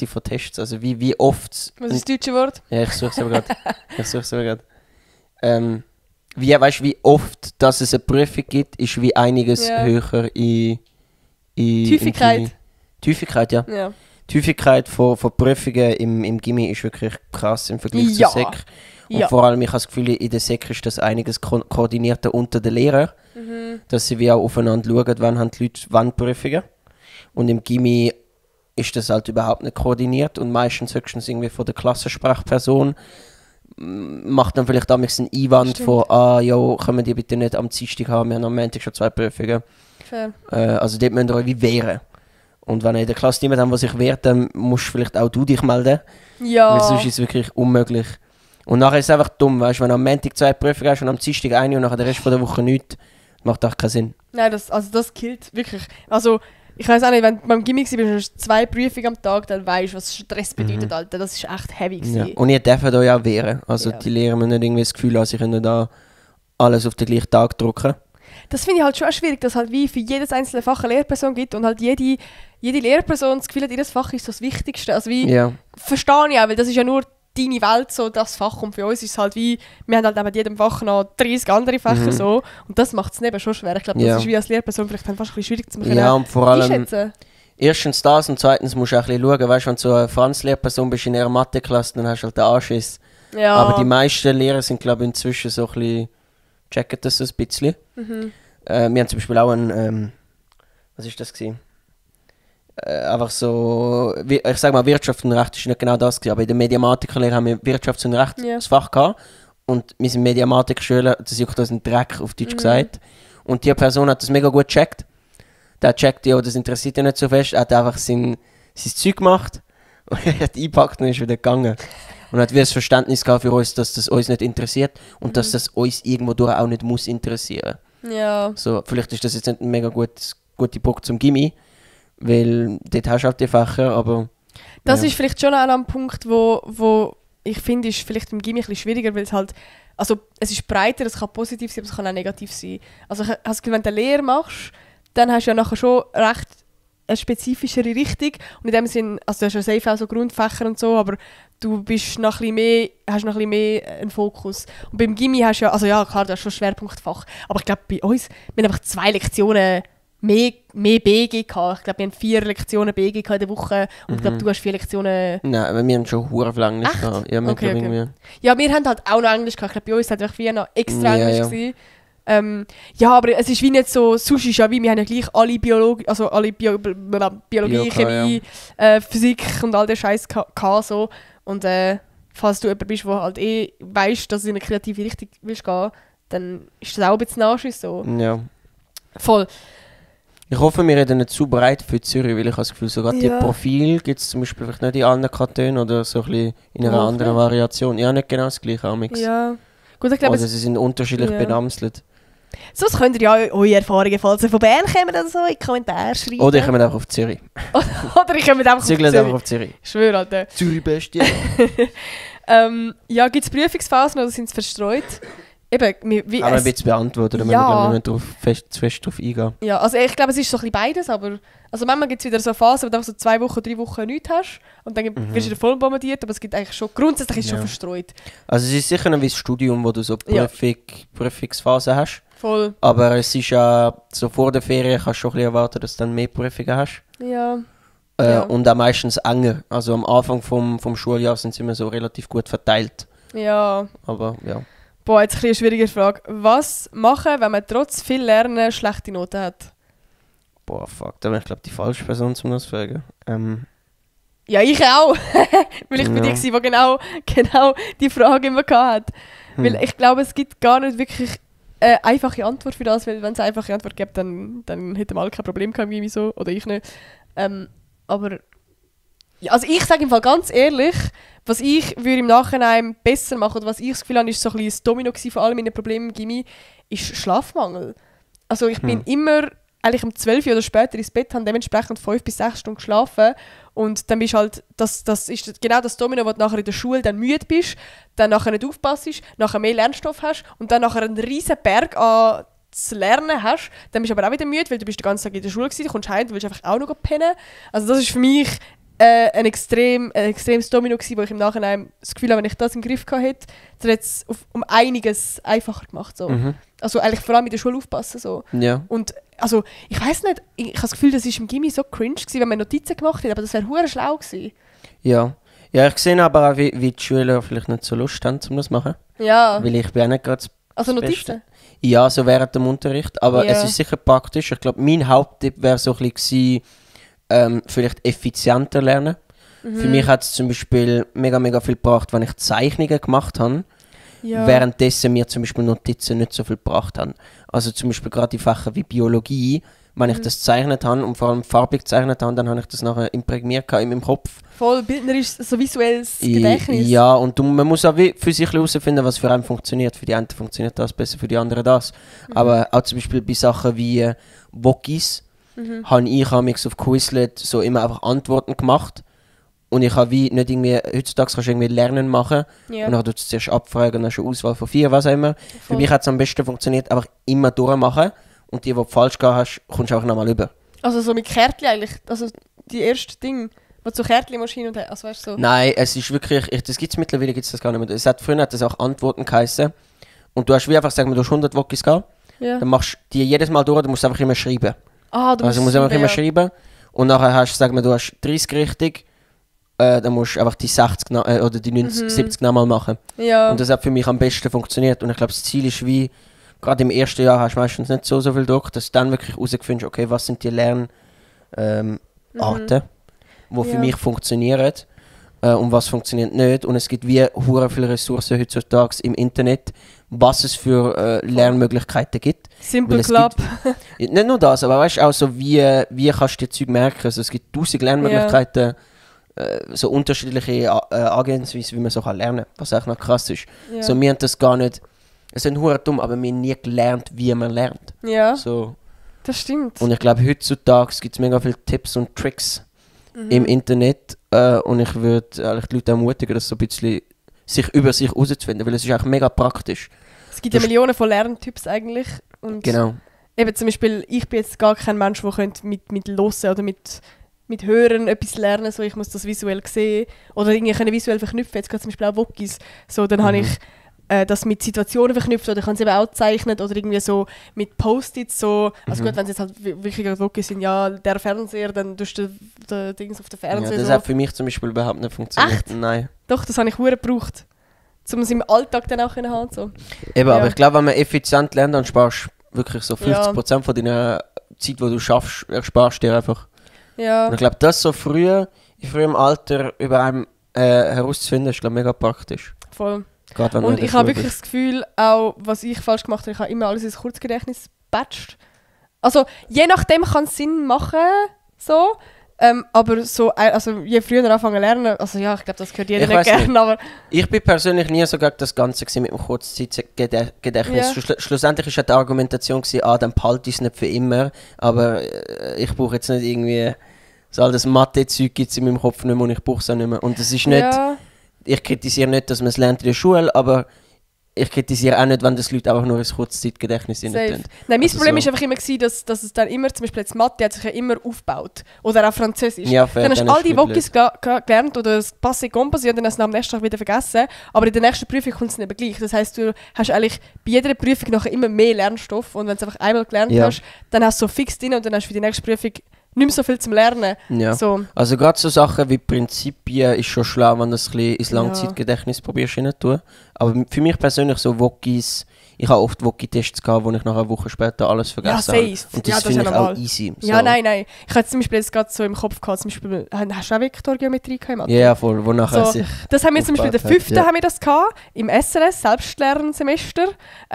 von Tests, also wie oft... Was ist das deutsche Wort? Ja, ich suche es aber gerade. Wie oft dass es eine Prüfung gibt, ist wie einiges höher in die Häufigkeit. Die Häufigkeit, ja. Die Häufigkeit von Prüfungen im Gymi ist wirklich krass im Vergleich zur Sek. Und vor allem, ich habe das Gefühl, in der Sek ist das einiges koordinierter unter den Lehrern, dass sie wie auch aufeinander schauen, wann haben die Leute wann Prüfungen. Und im Gymi ist das halt überhaupt nicht koordiniert und meistens höchstens irgendwie von der Klassensprechperson macht dann vielleicht damals einen Einwand von können die bitte nicht am Dienstag haben, wir haben am Montag schon 2 Prüfungen. Also dort müsst ihr euch wie wehren. Und wenn ihr in der Klasse niemand habt, der sich wehrt, dann musst vielleicht auch du dich melden. Ja. Weil sonst ist es wirklich unmöglich. Und nachher ist es einfach dumm, weißt du, wenn du am Montag 2 Prüfungen hast und am Dienstag eine und nachher den Rest von der Woche nichts, macht auch keinen Sinn. Nein, das killt wirklich. Also ich weiß auch nicht, wenn du beim Gymi warst, hast du 2 Prüfungen am Tag, dann weißt du, was Stress bedeutet, Alter. Das ist echt heavy gewesen. Ja. Und ihr dürft euch auch wehren. Also die Lehrer müssen nicht irgendwie das Gefühl haben, sie können da alles auf den gleichen Tag drucken. Das finde ich halt schon schwierig, dass es halt wie für jedes einzelne Fach eine Lehrperson gibt und halt jede Lehrperson das Gefühl hat, ihr Fach ist so das Wichtigste. Also wie, verstehe ich auch, weil das ist ja nur deine Welt, so das Fach, und für uns ist es halt wie, wir haben halt neben jedem Fach noch 30 andere Fächer so, und das macht es neben schon schwer. Ich glaube, das ist wie als Lehrperson vielleicht fast ein bisschen schwierig zu machen. Ja, und vor allem, erstens das und zweitens musst du auch ein bisschen schauen, weißt du, wenn du so eine Franz-Lehrperson bist in ihrer Mathe-Klasse, dann hast du halt den Anschiss. Ja. Aber die meisten Lehrer sind, glaube ich, inzwischen so ein bisschen, checken das so ein bisschen. Wir haben zum Beispiel auch einen, was ist das gewesen? einfach so, ich sag mal, Wirtschaft und Recht ist nicht genau das gewesen, aber in der Mediamatikerlehre haben wir Wirtschafts- und Rechtsfach gehabt und wir sind Mediamatikerschüler, das juckt uns einen Dreck, auf Deutsch gesagt. Und die Person hat das mega gut gecheckt. Der checkt ja, das interessiert ihn nicht so fest, er hat einfach sein Zeug gemacht und er hat eingepackt und ist wieder gegangen. Und hat wie das Verständnis gehabt für uns, dass das uns nicht interessiert und dass das uns irgendwo durch auch nicht muss interessieren. Ja. So, vielleicht ist das jetzt nicht ein mega guter Punkt zum Gimmi, weil dort hast du halt die Fächer, aber... Das ist vielleicht schon auch ein Punkt, wo ich finde, ist vielleicht im Gimmi ein bisschen schwieriger, weil es halt... Also es ist breiter, es kann positiv sein, aber es kann auch negativ sein. Also ich habe das Gefühl, wenn du eine Lehre machst, dann hast du ja nachher schon recht eine spezifischere Richtung. Und in dem Sinn, also du hast ja safe auch so Grundfächer und so, aber du bist noch ein bisschen mehr, hast noch ein bisschen mehr einen Fokus. Und beim Gimmi hast du ja, also ja klar, du hast schon Schwerpunktfach, aber ich glaube bei uns, wir haben einfach 2 Lektionen mehr BG gehabt. Ich glaube, wir haben 4 Lektionen BG in der Woche und ich glaube, du hast 4 Lektionen... Nein, aber wir haben schon hure viel Englisch gehabt. Ja, okay. Ja, wir haben halt auch noch Englisch gehabt. Ich glaube, bei uns hat es wie noch extra Englisch gewesen. Ja, aber es ist wie nicht so, sonst ist ja wie, wir haben ja gleich alle Biologie, Chemie, Physik und all den Scheiß gehabt, so. Und falls du jemand bist, der halt weißt, dass du in eine kreative Richtung willst gehen, dann ist das auch ein bisschen Nachschiss, so. Ja. Voll. Ich hoffe, wir reden nicht zu breit für Zürich, weil ich habe das Gefühl, sogar die Profil gibt es zum Beispiel vielleicht nicht in anderen Kantonen oder so ein bisschen in einer anderen Variation. Ja, nicht genau das gleiche Amix. Ja. Gut, ich glaube, oder sie sind unterschiedlich benamselt. Sonst könnt ihr ja eure Erfahrungen, falls ihr von Bern kommt oder so, in die Kommentare schreiben. Oder ich komme einfach auf Zürich. Oder ich komme einfach einfach auf Zürich. Ich schwöre, Alter. Zürich Bestie. Ja, gibt es Prüfungsphasen oder sind sie verstreut? Eben, aber ein bisschen beantworten, damit wir nicht zu fest drauf eingehen. Ja, also ich glaube, es ist so ein bisschen beides, aber also manchmal gibt es wieder so Phasen, wo du einfach so 2 Wochen, 3 Wochen nichts hast und dann wirst du wieder voll bombardiert, aber es gibt eigentlich schon, grundsätzlich ist es schon verstreut. Also es ist sicher ein wie Studium, wo du so Prüfungsphasen hast. Voll. Aber es ist ja, so vor der Ferien kannst du schon ein bisschen erwarten, dass du dann mehr Prüfungen hast. Ja. Und auch meistens enger. Also am Anfang vom Schuljahr sind sie immer so relativ gut verteilt. Ja. Aber ja. Boah, jetzt eine schwierige Frage. Was machen, wenn man trotz viel Lernen schlechte Noten hat? Boah, fuck, da bin ich glaube die falsche Person, um das zu fragen. Ja, ich auch. Weil ich bin die, die genau die Frage immer hatte. Weil ich glaube, es gibt gar nicht wirklich eine einfache Antwort für das, weil wenn es eine einfache Antwort gibt, dann hätte man kein Problem gehabt, irgendwie so. Oder ich nicht. Aber ja, also ich sage im Fall ganz ehrlich, was ich würde im Nachhinein besser machen oder was ich das Gefühl habe, ist so ein bisschen das Domino von all meinen Problemen im Gymi, ist Schlafmangel. Also ich bin immer eigentlich um 12 Uhr oder später ins Bett, habe dementsprechend 5 bis 6 Stunden geschlafen und dann bist halt, das ist genau das Domino, wo du nachher in der Schule dann müde bist, dann nachher nicht aufpasst, nachher mehr Lernstoff hast und dann nachher einen riesen Berg an zu lernen hast, dann bist du aber auch wieder müde, weil du bist den ganzen Tag in der Schule gewesen, du kommst heim, du willst einfach auch noch pennen. Also das ist für mich ein extremes Domino gewesen, wo ich im Nachhinein das Gefühl habe, wenn ich das im Griff gehabt hätte, dann hätte es um einiges einfacher gemacht. So. Also eigentlich vor allem in der Schule aufpassen. So. Ja. Und also, ich weiss nicht, ich habe das Gefühl, das war im Gymi so cringe gewesen, wenn man Notizen gemacht hat, aber das wäre hure schlau gewesen. Ja. Ja, ich sehe aber auch, wie die Schüler vielleicht nicht so Lust haben, um das zu machen. Ja. Weil ich bin auch nicht gerade also das Notizen? Beste. Ja, so während dem Unterricht. Aber es ist sicher praktisch. Ich glaube, mein Haupttipp wäre so ein bisschen vielleicht effizienter lernen. Für mich hat es zum Beispiel mega viel gebracht, wenn ich Zeichnungen gemacht habe, währenddessen mir zum Beispiel Notizen nicht so viel gebracht haben. Also zum Beispiel gerade die Fächer wie Biologie, wenn ich das gezeichnet habe und vor allem farbig gezeichnet habe, dann habe ich das nachher imprägniert in meinem Kopf. Voll, bildnerisch, so visuelles Gedächtnis. Ja, und man muss auch für sich herausfinden, was für einen funktioniert. Für die einen funktioniert das besser, für die anderen das. Aber auch zum Beispiel bei Sachen wie Wokis, habe ich auf Quizlet so immer einfach Antworten gemacht. Und ich habe wie nicht irgendwie, heutzutage kannst du irgendwie Lernen machen. Und dann tust du es zuerst abfragen und dann hast du eine Auswahl von 4, was auch immer. Voll. Für mich hat es am besten funktioniert, einfach immer durchmachen. Und die du falsch gehabt hast, kommst du auch nochmal über. Also so mit Kärtchen eigentlich, also die ersten Dinge, wo du so Kärtchen machst hin und her, also weißt du so. Nein, es ist wirklich, das gibt es mittlerweile das gar nicht mehr. Früher hat das auch Antworten geheißen. Und du hast wie einfach, sagen wir, du hast 100 Wokis gehabt. Ja. Dann machst du die jedes Mal durch, du musst einfach immer schreiben. Du musst einfach immer schreiben. Und nachher hast du, sagen wir, du hast 30 richtig. Dann musst du einfach die 60 oder die 90, 70 nochmal machen. Ja. Und das hat für mich am besten funktioniert. Und ich glaube, das Ziel ist wie, gerade im ersten Jahr hast du meistens nicht so viel Druck, dass du dann wirklich herausfindest, okay, was sind die Arten, die für mich funktionieren und was funktioniert nicht. Und es gibt wie hure viele Ressourcen heutzutage im Internet, was es für Lernmöglichkeiten gibt. Simple Club. Nicht nur das, aber weißt du auch so, wie kannst du dir Zeug merken? Also, es gibt 1000 Lernmöglichkeiten, so unterschiedliche Angehensweisen, wie man so lernen kann, was eigentlich noch krass ist. Ja. So, wir haben das gar nicht, es sind hure dumm, aber wir haben nie gelernt, wie man lernt. Ja, So. das stimmt. Und ich glaube, heutzutage gibt es mega viele Tipps und Tricks im Internet und ich würde eigentlich die Leute ermutigen, das so ein bisschen sich über sich herauszufinden, weil es ist eigentlich mega praktisch. Es gibt ja Millionen von Lerntipps eigentlich. Und Genau. eben zum Beispiel, ich bin jetzt gar kein Mensch, der mit Hören oder mit Hören etwas lernen, so ich muss das visuell sehen oder irgendwie können visuell verknüpfen. Jetzt gerade zum Beispiel auch Wokis. So, dann habe ich das mit Situationen verknüpft oder ich kann es eben auch zeichnen oder irgendwie so mit Post-its so. Also gut, wenn es jetzt halt wirklich gerade Wokis sind, ja, der Fernseher, dann tust du den Dings auf den Fernseher. Ja, das so. hat für mich zum Beispiel überhaupt nicht funktioniert. Echt? Nein. Doch, das habe ich verdammt gebraucht, um es im Alltag dann auch können haben. So. Eben, Ja. aber ich glaube, wenn man effizient lernt, dann sparst du wirklich so 50% von deiner Zeit, die du schaffst, ersparst dir einfach. Ja. Und ich glaube, das so in frühem Alter über einem herauszufinden, ist glaube mega praktisch. Voll. Gerade wenn du Und in der ich habe Schule wirklich bist. das Gefühl, auch was ich falsch gemacht habe, ich habe immer alles ins Kurzgedächtnis patcht. Also je nachdem kann es Sinn machen, so. Aber so, also je früher anfangen zu lernen, also ja, ich glaube, das gehört jeder Ich nicht weiss gerne, nicht. aber Ich bin persönlich nie so gegen das Ganze gewesen mit dem Kurzzeitgedächtnis. Ja. Schlussendlich war ja die Argumentation, dann behalte ich es nicht für immer. Aber ich brauche jetzt nicht irgendwie so all das Mathe-Zeug gibt es in meinem Kopf nicht mehr und ich brauche es auch nicht mehr. Und es ist nicht, ja, ich kritisiere nicht, dass man es lernt in der Schule, aber ich kritisiere auch nicht, wenn das Leute einfach nur ins Kurzzeitgedächtnis safe. rein tun. Nein, mein Also Problem so. ist einfach immer gewesen, dass es dann immer, zum Beispiel jetzt Mathe hat sich ja immer aufgebaut. Oder auch Französisch. Ja, fair, dann hast dann du all ist die es Wokis gelernt oder das Passé Composé und dann hast du es am nächsten Tag wieder vergessen. Aber in der nächsten Prüfung kommt es nicht mehr gleich. Das heisst, du hast eigentlich bei jeder Prüfung nachher immer mehr Lernstoff und wenn du es einfach einmal gelernt Ja. hast, dann hast du so fix drin und dann hast du für die nächste Prüfung nicht mehr so viel zum Lernen. Ja. So. Also gerade so Sachen wie Prinzipien ist schon schlau, wenn du das ein bisschen ins Langzeitgedächtnis probierst hineinzutun. Aber für mich persönlich so Wokis, ich habe oft Woki-Tests gehabt, wo ich nach einer Woche später alles vergessen habe. safe. Und Ja, das das ist finde ja ich auch normal. easy. Ja, so. nein. Ich hatte zum Beispiel jetzt gerade so im Kopf gehabt, zum Beispiel, hast du auch Vektorgeometrie gehabt im Mathe? Ja, voll, wo nachher So, sich das haben wir zum Beispiel in der aufgebaut hat, 5. ja. haben wir das gehabt, im SRS, Selbstlernsemester.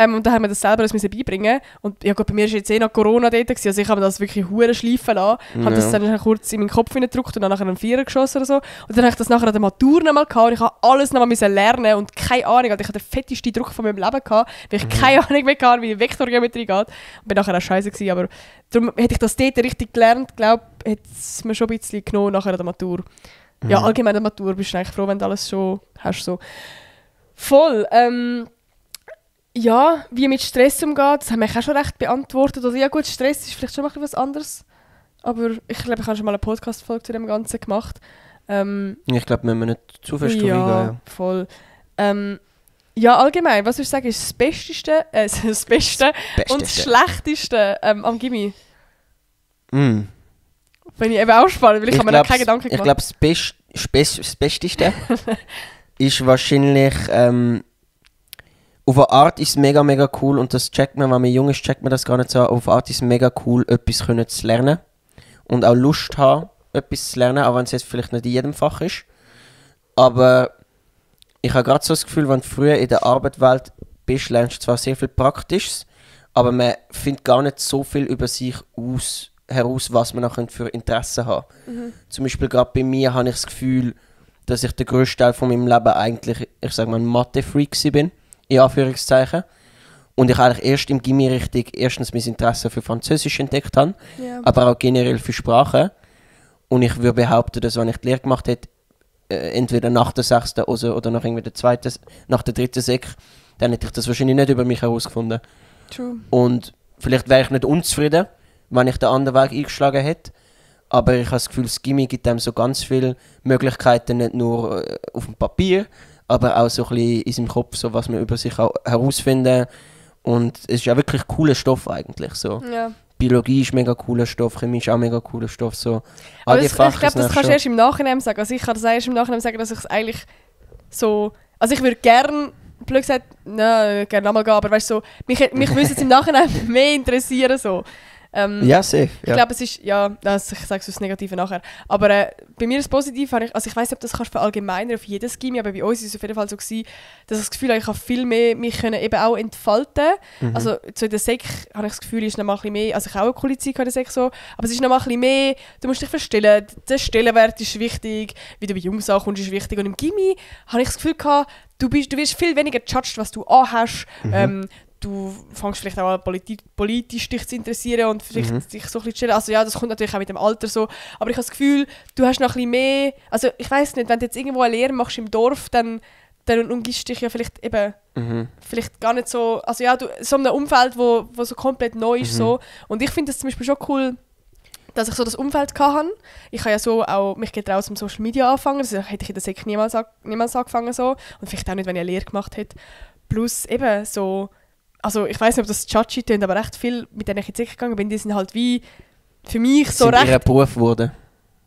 Und da haben wir das selber uns beibringen. Und ja gut, bei mir war jetzt noch Corona dort, gewesen, also ich habe das wirklich hure schleifen lassen. Habe das dann kurz in meinen Kopf hineingedrückt und dann nachher einen Vierer geschossen oder so. Und dann habe ich das nachher an der Matur nochmal gehabt und ich habe alles nochmal lernen und keine Ahnung, also ich hatte den fettesten Druck von meinem Leben gehabt, weil ich keine Ahnung mehr hatte, wie Vektorgeometrie geht. Und bin nachher auch scheiße gewesen, aber darum hätte ich das dort richtig gelernt, glaube ich, hätte es mir schon ein bisschen genommen nachher an der Matur. Ja, allgemein an der Matur bist du eigentlich froh, wenn du alles schon hast. So. Voll. Ja, wie mit Stress umgeht, das haben wir auch schon recht beantwortet. Also ja gut, Stress ist vielleicht schon mal was anderes. Aber ich glaube, ich habe schon mal eine Podcast-Folge zu dem Ganzen gemacht. Ich glaube, wir müssen nicht zu fest drauf Ja, eingehen. voll. Ja, allgemein, was würdest du sagen, ist das Beste, das Beste und das Schlechteste am Gimmi? Mm. Finde ich eben auch spannend, weil ich habe mir noch glaub's- keine Gedanken Ich gemacht. glaube, das Besteste ist wahrscheinlich, auf eine Art ist es mega, mega cool und das checkt man, wenn man jung ist, checkt man das gar nicht so. Auf eine Art ist es mega cool, etwas können zu lernen und auch Lust haben, etwas zu lernen, auch wenn es jetzt vielleicht nicht in jedem Fach ist. Aber ich habe gerade so das Gefühl, wenn du früher in der Arbeitswelt bist, lernst du zwar sehr viel Praktisches, aber man findet gar nicht so viel über sich heraus, was man nachher für Interessen hat. Zum Beispiel gerade bei mir habe ich das Gefühl, dass ich den grössten Teil von meinem Leben eigentlich, ich sage mal, ein Mathe-Freak bin, in Anführungszeichen. Und ich eigentlich erst im Gimmi richtig erstens mein Interesse für Französisch entdeckt habe, Ja. aber auch generell für Sprachen. Und ich würde behaupten, dass wenn ich die Lehre gemacht hätte, entweder nach der 6. oder nach irgendwie der 2., nach der 3. Sek, dann hätte ich das wahrscheinlich nicht über mich herausgefunden. True. Und vielleicht wäre ich nicht unzufrieden, wenn ich den anderen Weg eingeschlagen hätte. Aber ich habe das Gefühl, das Gimmi gibt einem so ganz viele Möglichkeiten, nicht nur auf dem Papier, aber auch so ein bisschen in seinem Kopf, so was man über sich auch herausfinden. Und es ist ja wirklich cooler Stoff eigentlich. So. Ja. Biologie ist mega cooler Stoff, Chemie ist auch mega cooler Stoff. So. Aber All die ich Fächer glaube, sind das auch kannst du schon- erst im Nachhinein sagen. Also ich kann das erst im Nachhinein sagen, dass ich es eigentlich so... Also ich würde gerne, blöd gesagt, gerne nochmal gehen, aber weißt du, so, mich würde es im Nachhinein mehr interessieren. So. Ja, safe. Ich glaube, es ist, ja, also ich sage es das Negative nachher, aber bei mir ist es positiv, also ich weiss nicht, ob das kannst verallgemeinern auf jedes Gymi, aber bei uns ist es auf jeden Fall so gewesen, dass ich das Gefühl habe, ich habe viel mehr mich können eben auch entfalten. Also so in der Sek habe ich das Gefühl, ist noch mal ein bisschen mehr, also ich habe auch eine coole Zeit in der Sek so, aber es ist noch mal ein bisschen mehr, du musst dich verstellen, der Stellenwert ist wichtig, wie du bei Jungs ankommst, ist wichtig, und im Gymi habe ich das Gefühl gehabt, du wirst viel weniger judged, was du anhast. Du fängst vielleicht auch an, politisch dich zu interessieren und vielleicht dich so ein bisschen chillen. Also ja, das kommt natürlich auch mit dem Alter so. Aber ich habe das Gefühl, du hast noch ein bisschen mehr... Also ich weiss nicht, wenn du jetzt irgendwo eine Lehre machst im Dorf, dann umgibst du dich ja vielleicht eben... Vielleicht gar nicht so... Also ja, du, so in einem Umfeld, wo so komplett neu ist. So. Und ich finde das zum Beispiel schon cool, dass ich so das Umfeld hatte. Ich habe ja so auch mich getraut, zum Social Media anfangen. Das hätte ich in der Sek niemals angefangen so. Und vielleicht auch nicht, wenn ich eine Lehre gemacht hätte. Plus eben so... Also ich weiss nicht, ob das Chachi tönt, aber recht viel, mit denen ich in die Sek gegangen bin, die sind halt wie für mich so sind recht... Ihr Beruf geworden.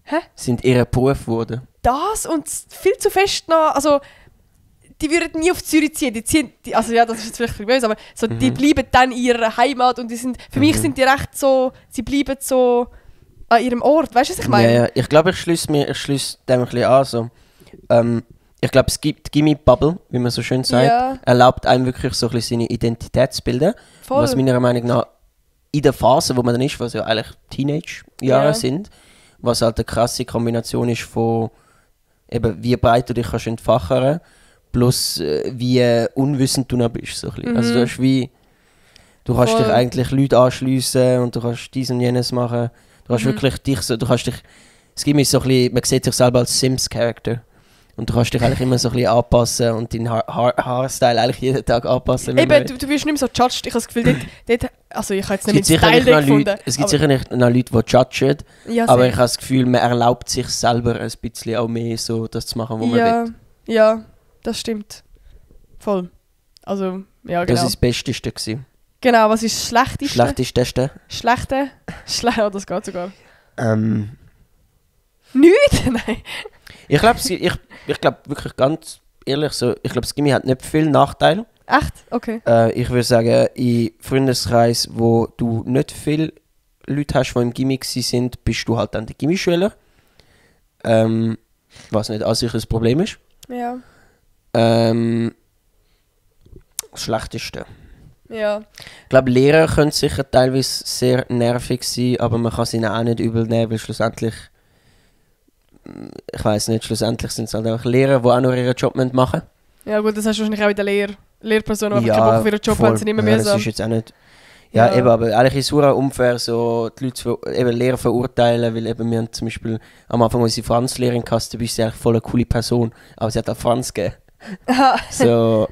Hä? Sind ihr Beruf geworden. Das und viel zu fest noch... Also die würden nie auf Zürich ziehen. Also ja, das ist jetzt vielleicht böse, aber so, die bleiben dann in ihrer Heimat und die sind... Für mich sind die recht so... Sie bleiben so an ihrem Ort. Weißt du, was ich meine? Ja. Ich glaube, ich schließe dem ein bisschen an. So. Ich glaube, es gibt Gimme-Bubble, wie man so schön sagt, erlaubt einem wirklich so ein bisschen seine Identität zu bilden. Voll. Was meiner Meinung nach in der Phase, wo man dann ist, was ja eigentlich Teenage-Jahre sind, was halt eine krasse Kombination ist von eben, wie breit du dich kannst entfachern, plus wie unwissend du noch bist. So ein bisschen. Also du kannst dich eigentlich Leute anschliessen und du kannst dies und jenes machen. Du kannst wirklich dich so, es gibt mir so ein bisschen, man sieht sich selber als Sims-Charakter. Und du kannst dich eigentlich immer so ein bisschen anpassen und deinen Haarstyle eigentlich jeden Tag anpassen. Eben, du wirst nicht mehr so judged. Ich habe das Gefühl, dort also ich habe jetzt nicht mit Style gefunden. Es gibt sicher nicht noch Leute, die judgen, aber ich habe das Gefühl, man erlaubt sich selber ein bisschen auch mehr so das zu machen, was man will. Ja, das stimmt. Voll. Also, ja, genau. Das war das Besteste gewesen. Genau, was ist das Schlechteste? Schlechteste? Ja, das geht sogar. Nicht? Nein. Ich glaube wirklich ganz ehrlich, so, ich glaube, das Gymi hat nicht viele Nachteile. Echt? Okay. Ich würde sagen, im Freundeskreis, wo du nicht viele Leute hast, die im Gymi sind, bist du halt dann der Gymi-Schüler. Was nicht an sich ein Problem ist. Ja. Das Schlechteste. Ja. Ich glaube, Lehrer können sicher teilweise sehr nervig sein, aber man kann sie ihnen auch nicht übel nehmen, weil schlussendlich... Ich weiss nicht, schlussendlich sind es halt einfach Lehrer, die auch nur ihren Job machen müssen. Ja gut, das hast du wahrscheinlich auch in der Lehrperson, die keinen Bock auf ihren Job haben, sind immer mehr so. Das ist jetzt auch nicht... Ja, eben, aber eigentlich ist es sehr unfair, so die Leute eben Lehrer verurteilen, weil eben wir haben zum Beispiel am Anfang unsere Franz-Lehrerin gehabt, du bist ja eigentlich voll eine coole Person, aber sie hat auch Franz gegeben. So,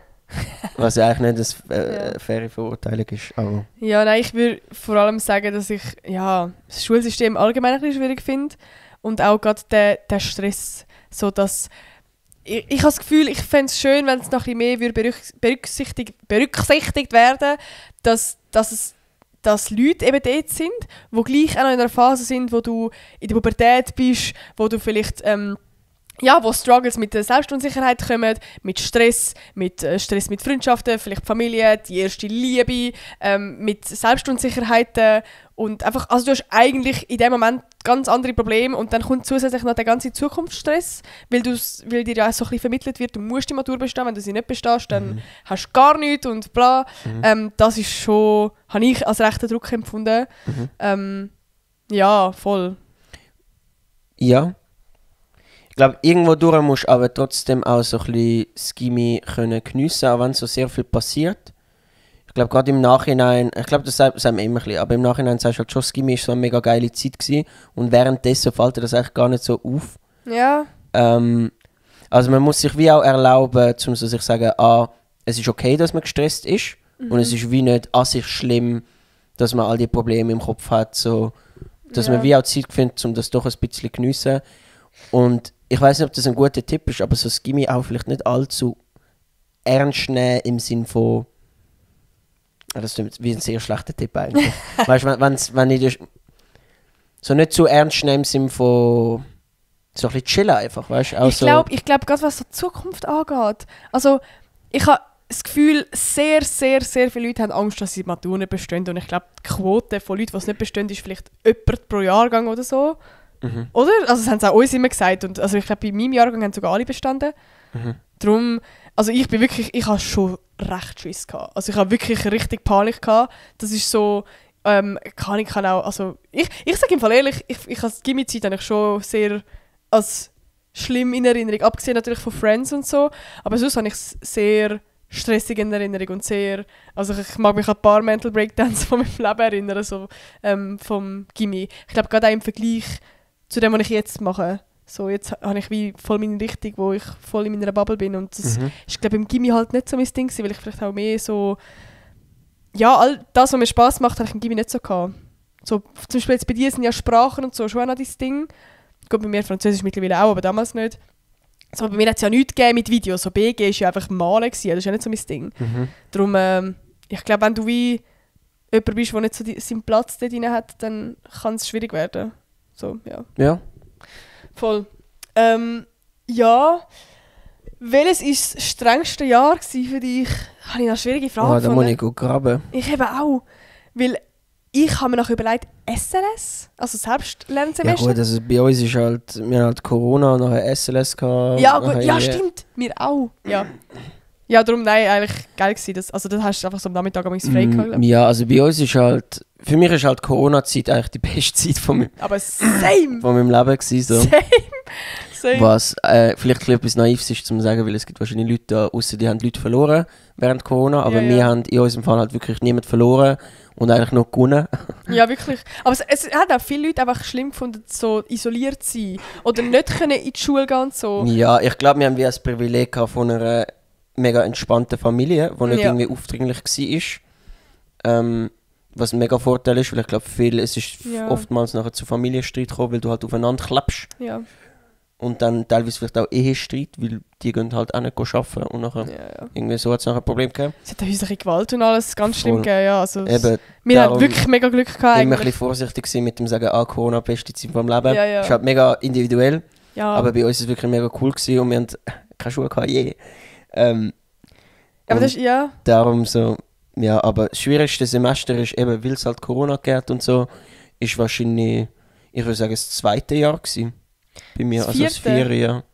was ja eigentlich nicht eine faire Verurteilung ist. Aber. Ja, nein, ich würde vor allem sagen, dass ich das Schulsystem allgemein ein bisschen schwierig finde. Und auch gerade der Stress, so dass ich habe das Gefühl, ich fände es schön, wenn es noch ein bisschen mehr berücksichtigt werden, dass Leute eben dort sind, die gleich auch noch in einer Phase sind, wo du in der Pubertät bist, wo du vielleicht wo Struggles mit der Selbstunsicherheit kommen, mit Stress mit Freundschaften, vielleicht Familie, die erste Liebe, mit Selbstunsicherheiten und einfach, also du hast eigentlich in dem Moment ganz andere Probleme und dann kommt zusätzlich noch der ganze Zukunftsstress, weil dir ja so ein bisschen vermittelt wird, du musst die Matur bestehen, wenn du sie nicht bestehst, dann hast du gar nichts und bla. Das ist schon, habe ich als rechten Druck empfunden. Ja, voll. Ja. Ich glaube, irgendwo durch musst du aber trotzdem auch so ein bisschen das Gymi geniessen, auch wenn so sehr viel passiert. Ich glaube, gerade im Nachhinein, ich glaube, das sagen wir immer ein bisschen, aber im Nachhinein sagst du halt schon, das Gymi war so eine mega geile Zeit gewesen und währenddessen fällt dir das eigentlich gar nicht so auf. Ja. Also man muss sich wie auch erlauben, um so sich zu sagen, es ist okay, dass man gestresst ist und es ist wie nicht an sich schlimm, dass man all die Probleme im Kopf hat, so, dass man wie auch Zeit findet, um das doch ein bisschen zu geniessen. Und ich weiß nicht, ob das ein guter Tipp ist, aber so das Gymi auch vielleicht nicht allzu ernst nehmen im Sinn von... Das stimmt, wie ein sehr schlechter Tipp eigentlich. Weißt du, wenn ich das so nicht zu ernst nehme im Sinn von... So ein bisschen chillen einfach, weißt du? Ich glaube, gerade was so die Zukunft angeht, also ich habe das Gefühl, sehr, sehr, sehr viele Leute haben Angst, dass sie die Matur nicht bestehen. Und ich glaube, die Quote von Leuten, die es nicht bestehen, ist vielleicht jemand pro Jahrgang oder so. Mhm. Oder? Also das haben sie auch uns immer gesagt. Und also ich glaube, bei meinem Jahrgang haben sogar alle bestanden. Mhm. Darum, also ich habe schon recht Schiss gehabt. Also ich habe wirklich richtig Panik gehabt. Das ist so, kann auch, also ich sage im Fall ehrlich, ich habe die Gimmi-Zeit eigentlich schon sehr als schlimm in Erinnerung, abgesehen natürlich von Friends und so, aber sonst habe ich es sehr stressig in Erinnerung und sehr, also ich mag mich an ein paar Mental Breakdowns von meinem Leben erinnern, so vom Gimmi. Ich glaube gerade auch im Vergleich zu dem, was ich jetzt mache. So, jetzt habe ich wie voll meine Richtung, wo ich voll in meiner Bubble bin und das ist, glaube ich, im Gimmi halt nicht so mein Ding gewesen, weil ich vielleicht auch mehr so, ja, all das, was mir Spass macht, habe ich im Gimmi nicht so gehabt. So, zum Beispiel jetzt bei dir sind ja Sprachen und so schon auch noch dein Ding. Gut, bei mir Französisch mittlerweile auch, aber damals nicht. So, bei mir hat es ja nichts gegeben mit Videos. So BG war ja einfach Malen gewesen, das ist ja nicht so mein Ding. Darum, ich glaube, wenn du wie jemand bist, der nicht so seinen Platz dort drin hat, dann kann es schwierig werden. So, ja. Ja. Voll. Ja. Welches war das strengste Jahr für dich? Habe ich eine schwierige Frage. Da muss ich gut graben. Ich eben auch. Weil ich habe mir noch überlegt, SLS, also Selbstlernsemester. Ja gut, also bei uns ist halt, wir haben halt Corona, nachher SLS gehabt. Ja gut, ja stimmt, wir auch. Ja. Ja, darum nein, eigentlich geil gewesen. Das hast du einfach so am Nachmittag am frei gehabt. Ja, also bei uns ist halt, für mich ist halt Corona-Zeit eigentlich die beste Zeit von meinem Leben gewesen. So. Same. Was vielleicht etwas Naives ist zu sagen, weil es gibt wahrscheinlich Leute da aussen, die haben Leute verloren während Corona, aber wir haben in unserem Fall halt wirklich niemand verloren und eigentlich noch gewonnen. Ja, wirklich. Aber es hat auch viele Leute einfach schlimm gefunden, so isoliert zu sein oder nicht können in die Schule gehen und so. Ja, ich glaube, wir haben wie das Privileg gehabt von einer mega entspannten Familie, die nicht irgendwie aufdringlich war. Was ein mega Vorteil ist, weil ich glaube, es ist oftmals nachher zu Familienstreit gekommen, weil du halt aufeinander klappst. Ja. Und dann teilweise vielleicht auch Ehestreit, weil die gehen halt auch nicht arbeiten und nachher irgendwie so hat es nachher ein Problem gegeben. Es hat eine häusliche Gewalt und alles ganz schlimm gegeben, ja. Also wir haben wirklich mega Glück gehabt. Immer ein bisschen vorsichtig sein mit dem Sagen, Corona, beste Zeit vom Leben. Ja. Ist halt mega individuell, ja. aber bei uns war es wirklich mega cool gewesen und wir haben keine Schule gehabt, aber das ist, ja. Darum so, ja, aber das schwierigste Semester ist eben, weil es halt Corona geht und so, ist wahrscheinlich, ich würde sagen, das 2. Jahr gewesen. Bei mir, also das 4. Jahr.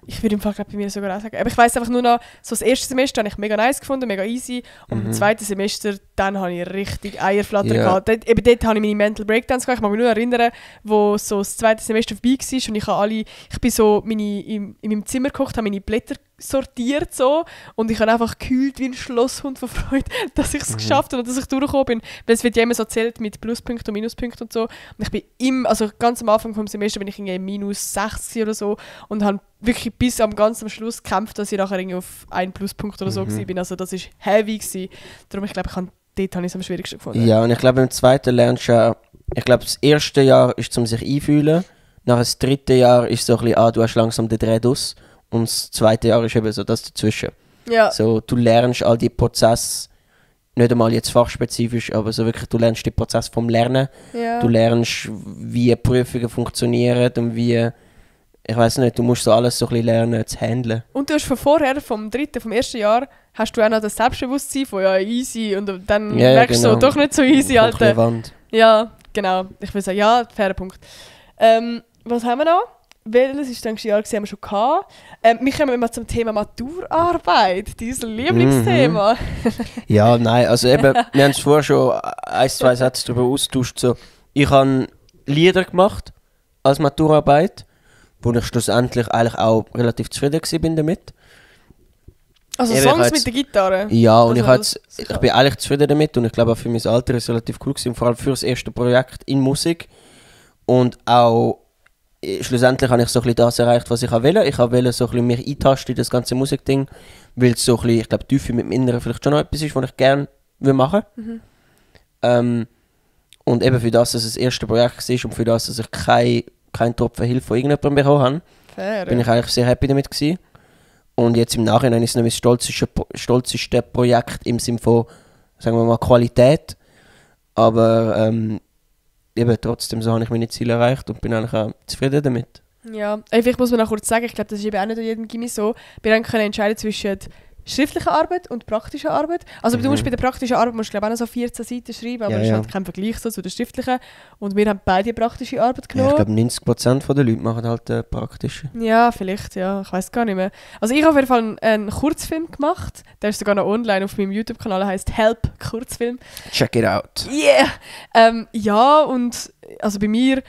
Ich würde im Fall bei mir sogar auch sagen. Aber ich weiss einfach nur noch, so das erste Semester habe ich mega nice gefunden, mega easy. Und im zweiten Semester, dann habe ich richtig Eierflatter gehabt. Dort habe ich meine Mental Breakdowns gehabt. Ich mag mich nur erinnern, wo so das zweite Semester vorbei war und ich bin so in meinem Zimmer gekocht, habe meine Blätter sortiert so und ich habe einfach gekühlt wie ein Schlosshund von Freude, dass ich es geschafft habe und dass ich durchgekommen bin. Weil es wird ja immer so zählt mit Pluspunkten und Minuspunkten und so. Und ich bin also ganz am Anfang des Semesters bin ich irgendwie minus 60 oder so und habe wirklich bis am ganz Schluss gekämpft, dass ich nachher irgendwie auf 1 Pluspunkt oder so bin. Also das war heavy gewesen. Darum, ich glaube, dort habe ich es am schwierigsten gefunden. Ja, und ich glaube, im zweiten lernst du ich glaube, das erste Jahr ist, um sich einfühlen. Nach das 3. Jahr ist so ein bisschen, du hast langsam den Dreh aus. Und das 2. Jahr ist eben so das dazwischen. Ja. So, du lernst all die Prozesse, nicht einmal jetzt fachspezifisch, aber so wirklich, du lernst den Prozess vom Lernen. Ja. Du lernst, wie Prüfungen funktionieren und wie, ich weiß nicht, du musst so alles so ein bisschen lernen zu handeln. Und du hast vom 1. Jahr, hast du auch noch das Selbstbewusstsein von ja easy und dann merkst du so, doch nicht so easy, Alter. Ja, genau. Ich würde sagen, ja, fairer Punkt. Was haben wir noch? Welches war das Jahr, haben wir schon gehabt. Wir kommen mal zum Thema Maturarbeit, dein Lieblingsthema. Ja, nein, also eben, wir haben es vorher schon 1-2 Sätze darüber austauscht. So, ich habe Lieder gemacht als Maturarbeit, wo ich schlussendlich eigentlich auch relativ zufrieden war damit. Also eben, Songs mit der Gitarre? Ja, und ich bin eigentlich zufrieden damit und ich glaube auch für mein Alter ist es relativ cool gewesen, vor allem für das erste Projekt in Musik. Und auch schlussendlich habe ich so ein bisschen das erreicht, was ich wollte. Ich wollte so ein bisschen mich eintasten in das ganze Musikding, weil es so ein bisschen, ich glaube, Tiefe mit dem Inneren vielleicht schon noch etwas ist, was ich gerne machen will. Und eben für das, dass es das erste Projekt war und für das, dass ich keinen Tropfen Hilfe von irgendjemandem bekommen habe, bin ich eigentlich sehr happy damit gewesen. Und jetzt im Nachhinein ist es noch das stolzeste Projekt im Sinne von, sagen wir mal, Qualität. Aber eben trotzdem so habe ich meine Ziele erreicht und bin eigentlich auch zufrieden damit. Ja, vielleicht muss man noch kurz sagen, ich glaube, das ist eben auch nicht an jedem Gimmi so. Wir können entscheiden zwischen schriftliche Arbeit und praktische Arbeit. Also du musst bei der praktischen Arbeit musst, glaube ich, auch noch so 14 Seiten schreiben, aber das ist halt kein Vergleich so zu der schriftlichen. Und wir haben beide praktische Arbeit genommen. Ja, ich glaube 90% der Leute machen halt praktische. Ja, vielleicht, ja. Ich weiß gar nicht mehr. Also ich habe auf jeden Fall einen Kurzfilm gemacht. Der ist sogar noch online auf meinem YouTube-Kanal, der heisst «Help Kurzfilm». Check it out. Yeah! Ja, und also bei mir...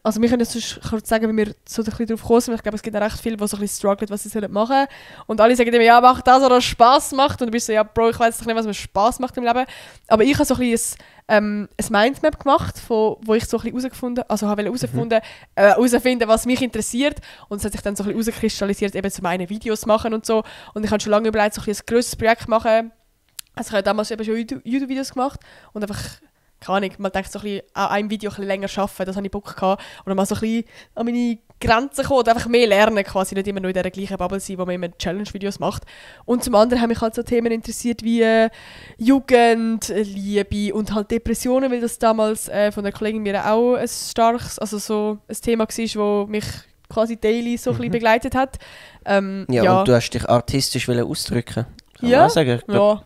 Also wir können jetzt kurz sagen, wie wir so ein bisschen drauf gekommen sind. Ich glaube, es gibt auch recht viele, die so ein bisschen strugglen, was sie machen sollen. Und alle sagen immer, ja, mach das, was Spass macht. Und du bist so, ja, Bro, ich weiß doch nicht, was mir Spass macht im Leben. Aber ich habe so ein bisschen ein Mindmap gemacht, wo ich so ein bisschen herausfinden, was mich interessiert. Und es hat sich dann so ein bisschen herauskristallisiert, eben zum einen Videos machen und so. Und ich habe schon lange überlegt, so ein grösseres Projekt machen. Also ich habe damals eben schon YouTube-Videos gemacht und einfach... Keine Ahnung, man denkt so ein bisschen, an einem Video ein bisschen länger arbeiten, das hatte ich Bock gehabt. Oder mal so ein bisschen an meine Grenzen kommen und einfach mehr lernen, quasi nicht immer nur in dieser gleichen Bubble sein, wo man immer Challenge-Videos macht. Und zum anderen haben mich halt so Themen interessiert wie Jugend, Liebe und halt Depressionen, weil das damals von der Kollegin mir auch ein starkes, also so ein Thema war, das mich quasi daily so ein bisschen begleitet hat. Und du hast dich artistisch ausdrücken. Ja, sagen. Ja.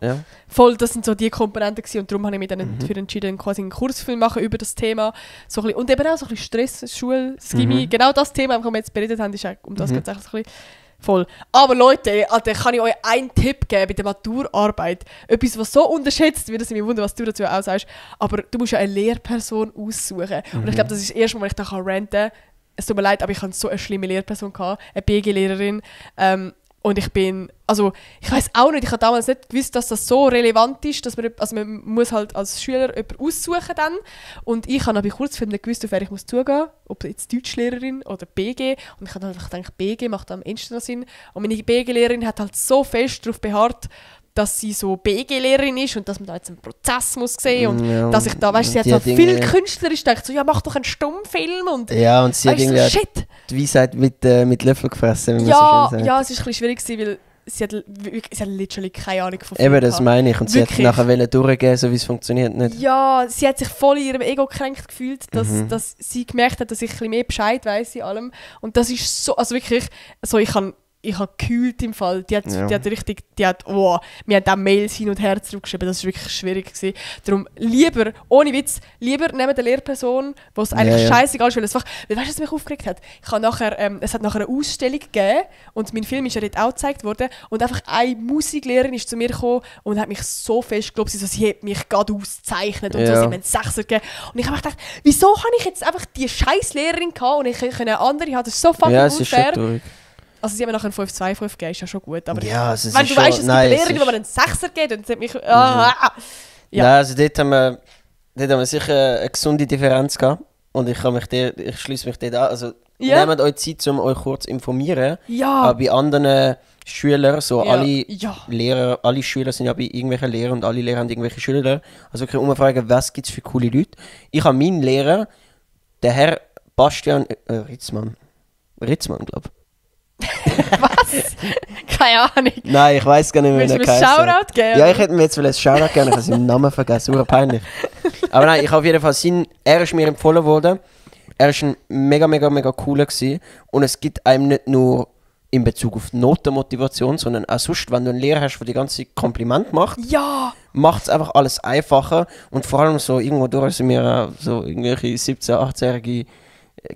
Voll, das sind so die Komponenten gewesen. Und darum habe ich mich dann dafür entschieden, quasi einen Kursfilm machen über das Thema. So ein bisschen, und eben auch so ein bisschen Stress, Schule, das Gymi. Genau das Thema, das wir jetzt beredet haben, ist auch, um das geht es eigentlich so ein bisschen voll. Aber Leute, Alter, kann ich euch einen Tipp geben bei der Maturarbeit. Etwas, was so unterschätzt wird, dass ich mich wundere, was du dazu auch sagst. Aber du musst ja eine Lehrperson aussuchen. Und ich glaube, das ist das erste Mal, wenn ich da ranten kann. Es tut mir leid, aber ich hatte so eine schlimme Lehrperson gehabt, eine BG-Lehrerin. Und ich weiss auch nicht, ich habe damals nicht gewusst, dass das so relevant ist, dass man muss halt als Schüler jemanden aussuchen dann. Und ich habe bei Kurzfilmen nicht gewusst, auf wer ich muss zugehen muss, ob jetzt Deutschlehrerin oder BG. Und ich habe einfach gedacht, BG macht am ehesten noch Sinn. Und meine BG-Lehrerin hat halt so fest darauf beharrt, dass sie so BG-Lehrerin ist und dass man da jetzt einen Prozess muss sehen und dass ich da, weißt du, sie hat so viel künstlerisch gedacht, so, ja, mach doch einen Stummfilm und ja, und sie hat irgendwie so, die Weisheit mit Löffel gefressen, wie man ja, so schön sagt. Ja, es ist ein bisschen schwierig gewesen, weil sie hat literally keine Ahnung von Film. Eben, das meine ich. Und sie hat nachher durchgehen, so wie es funktioniert nicht. Ja, sie hat sich voll in ihrem Ego gekränkt gefühlt, dass sie gemerkt hat, dass ich ein bisschen mehr Bescheid weiss in allem. Und das ist so, also wirklich, so ich habe gekühlt im Fall. Wir haben auch Mails hin und her zurückgeschrieben, das war wirklich schwierig gewesen. Darum lieber, ohne Witz, lieber neben der Lehrperson, wo es eigentlich scheißegal ist, weil weißt du, was mich aufgeregt hat? Es hat nachher eine Ausstellung gegeben und mein Film ist ja dort auch gezeigt worden und einfach eine Musiklehrerin ist zu mir gekommen und hat mich so fest geglaubt, sie hat mich gerade ausgezeichnet und so, sie haben einen Sechser gegeben. Und ich habe gedacht, wieso habe ich jetzt einfach die scheiß Lehrerin gehabt und ich eine andere haben? Das ist so fucking unfair. Also sie haben mir nachher einen 5-2 gegeben, ist ja schon gut. Aber ja, also wenn du weißt, es gibt eine Lehrerin, die mir einen 6er gibt und sie hat mich... Ja. Nein, also dort haben wir sicher eine gesunde Differenz gehabt. Und ich schließe mich dort an. Also nehmt euch Zeit, um euch kurz zu informieren. Ja. Aber bei anderen Schülern, alle Lehrer, alle Schüler sind ja bei irgendwelchen Lehrern und alle Lehrer haben irgendwelche Schüler. Also wirklich umfragen, was gibt es für coole Leute. Ich habe meinen Lehrer, der Herr Bastian Ritzmann, glaube ich. Was? Keine Ahnung. Nein, ich weiss gar nicht mehr, wie er heißt. Shoutout geben? Ja, ich hätte mir jetzt ein Shoutout gegeben, ich habe seinen Namen vergessen, super peinlich. Aber nein, ich habe auf jeden Fall er ist mir empfohlen worden. Er war ein mega, mega, mega cooler gewesen. Und es gibt einem nicht nur in Bezug auf die Notenmotivation, sondern auch sonst, wenn du einen Lehrer hast, der die ganze Kompliment macht, macht es einfach alles einfacher. Und vor allem so irgendwo durch sind wir so irgendwelche 17-, 18-jährige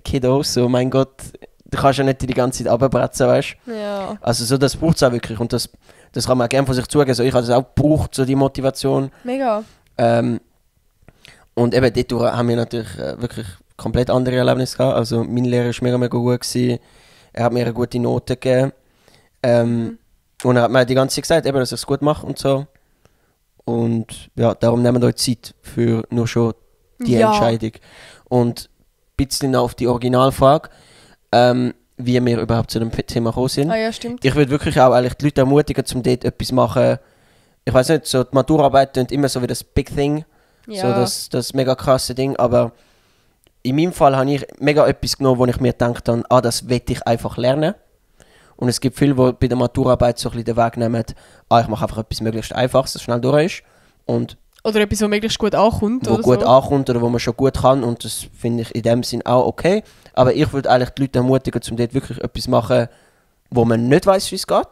Kiddos, so mein Gott, du kannst ja nicht die ganze Zeit runterbretzen, weißt du? Ja. Also so, das braucht es auch wirklich und das kann man auch gerne von sich zugeben. So, ich habe das auch gebraucht, so die Motivation. Mega. Und eben dort haben wir natürlich wirklich komplett andere Erlebnisse gehabt. Also mein Lehrer war mega, mega gut gewesen. Er hat mir eine gute Note gegeben. Und er hat mir die ganze Zeit gesagt, eben, dass ich es gut mache und so. Und ja, darum nehmen wir euch Zeit für nur schon die Entscheidung. Und ein bisschen auf die Originalfrage, wie wir überhaupt zu dem Thema gekommen sind. Ah ja, stimmt. Ich würde wirklich auch eigentlich die Leute ermutigen, um dort etwas zu machen. Ich weiß nicht, so die Maturarbeit klingt immer so wie das Big Thing. Ja. So das mega krasse Ding. Aber in meinem Fall habe ich mega etwas genommen, wo ich mir gedacht habe, das will ich einfach lernen. Und es gibt viele, die bei der Maturarbeit so ein bisschen den Weg nehmen, ich mache einfach etwas möglichst Einfaches, das schnell durch ist. Oder etwas, das möglichst gut ankommt. Wo gut ankommt oder wo man schon gut kann. Und das finde ich in dem Sinn auch okay. Aber ich würde eigentlich die Leute ermutigen, um dort wirklich etwas zu machen, wo man nicht weiss, wie es geht.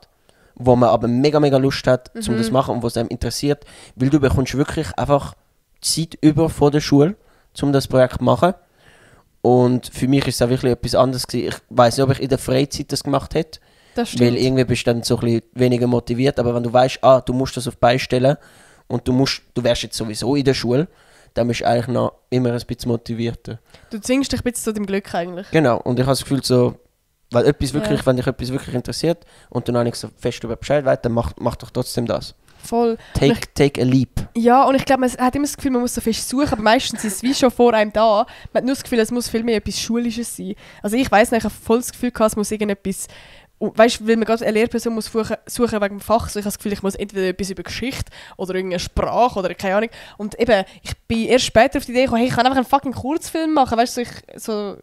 wo man aber mega, mega Lust hat, um das zu machen und was einem interessiert, weil du bekommst wirklich einfach Zeit über vor der Schule, um das Projekt zu machen. Und für mich ist es auch wirklich etwas anderes gewesen. Ich weiss nicht, ob ich in der Freizeit das gemacht hätte, Das stimmt. weil irgendwie bist du dann so ein bisschen weniger motiviert, aber wenn du weißt, du musst das auf die Beine stellen und du wärst jetzt sowieso in der Schule, dann bist du eigentlich noch immer ein bisschen motivierter. Du zwingst dich ein bisschen zu dem Glück eigentlich. Genau, und ich habe das Gefühl so, wenn dich etwas wirklich interessiert und du noch nicht so fest über Bescheid weißt, dann mach doch trotzdem das. Voll. Take a leap. Ja, und ich glaube, man hat immer das Gefühl, man muss so fest suchen, aber meistens ist es wie schon vor einem da. Man hat nur das Gefühl, es muss viel mehr etwas Schulisches sein. Also ich weiss nicht, ich habe voll das Gefühl gehabt, es muss irgendetwas, weißt du, weil man gerade eine Lehrperson muss suchen wegen dem Fach, so ich habe das Gefühl, ich muss entweder etwas über Geschichte oder irgendeine Sprache oder keine Ahnung. Und eben, ich bin erst später auf die Idee gekommen, hey, ich kann einfach einen fucking Kurzfilm machen, weißt du,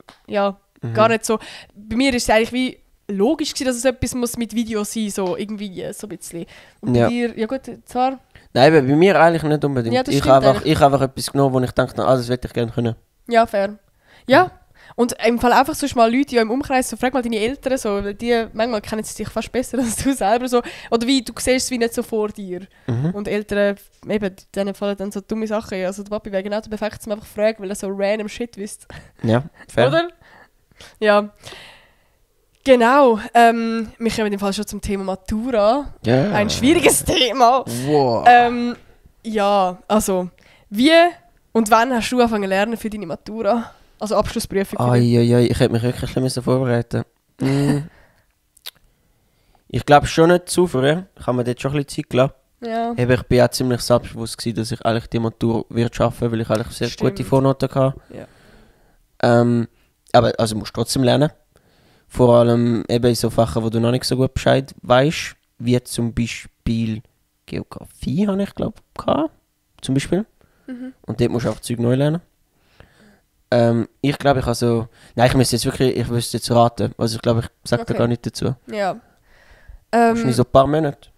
gar nicht so. Bei mir ist es eigentlich wie logisch gewesen, dass es etwas muss mit Video sein, so irgendwie, so ein bisschen. Und bei dir, ja gut, zwar... Nein, bei mir eigentlich nicht unbedingt. Ja, das ich stimmt habe einfach etwas genommen, wo ich dachte, das hätte ich gerne können. Ja, fair. Ja. Und im Fall einfach sonst mal Leute im Umkreis, so frag mal deine Eltern, so, weil die, manchmal kennen sie dich fast besser als du selber. So. Oder wie, du siehst es wie nicht so vor dir. Und Eltern, eben, denen fallen dann so dumme Sachen. Also der Papi wäre genau der perfekt, zum einfach fragen, weil er so random Shit wisst. Ja, fair. Oder? Ja. Genau. Wir kommen im Fall schon zum Thema Matura. Ja. Ein schwieriges Thema. Wow. Ja, also, wie und wann hast du angefangen zu lernen für deine Matura? Also Abschlussprüfung. Ich hätte mich wirklich ein bisschen vorbereiten müssen. Ich glaube schon nicht zu früh. Ich habe mir dort schon ein bisschen Zeit gelassen. Ja. Ich war auch ziemlich selbstbewusst gewesen, dass ich eigentlich die Matur wird schaffen, weil ich eigentlich sehr gute Vornoten hatte. Ja. Aber also musst du trotzdem lernen. Vor allem eben in so Fächern, wo du noch nicht so gut Bescheid weißt, wie zum Beispiel Geografie habe ich glaube zum Beispiel. Und dort musst du auch Zeug neu lernen. Ich glaube, ich habe so... Nein, ich müsste jetzt raten. Also ich glaube, ich sage da gar nicht dazu. Ja. Wahrscheinlich so ein paar Monate.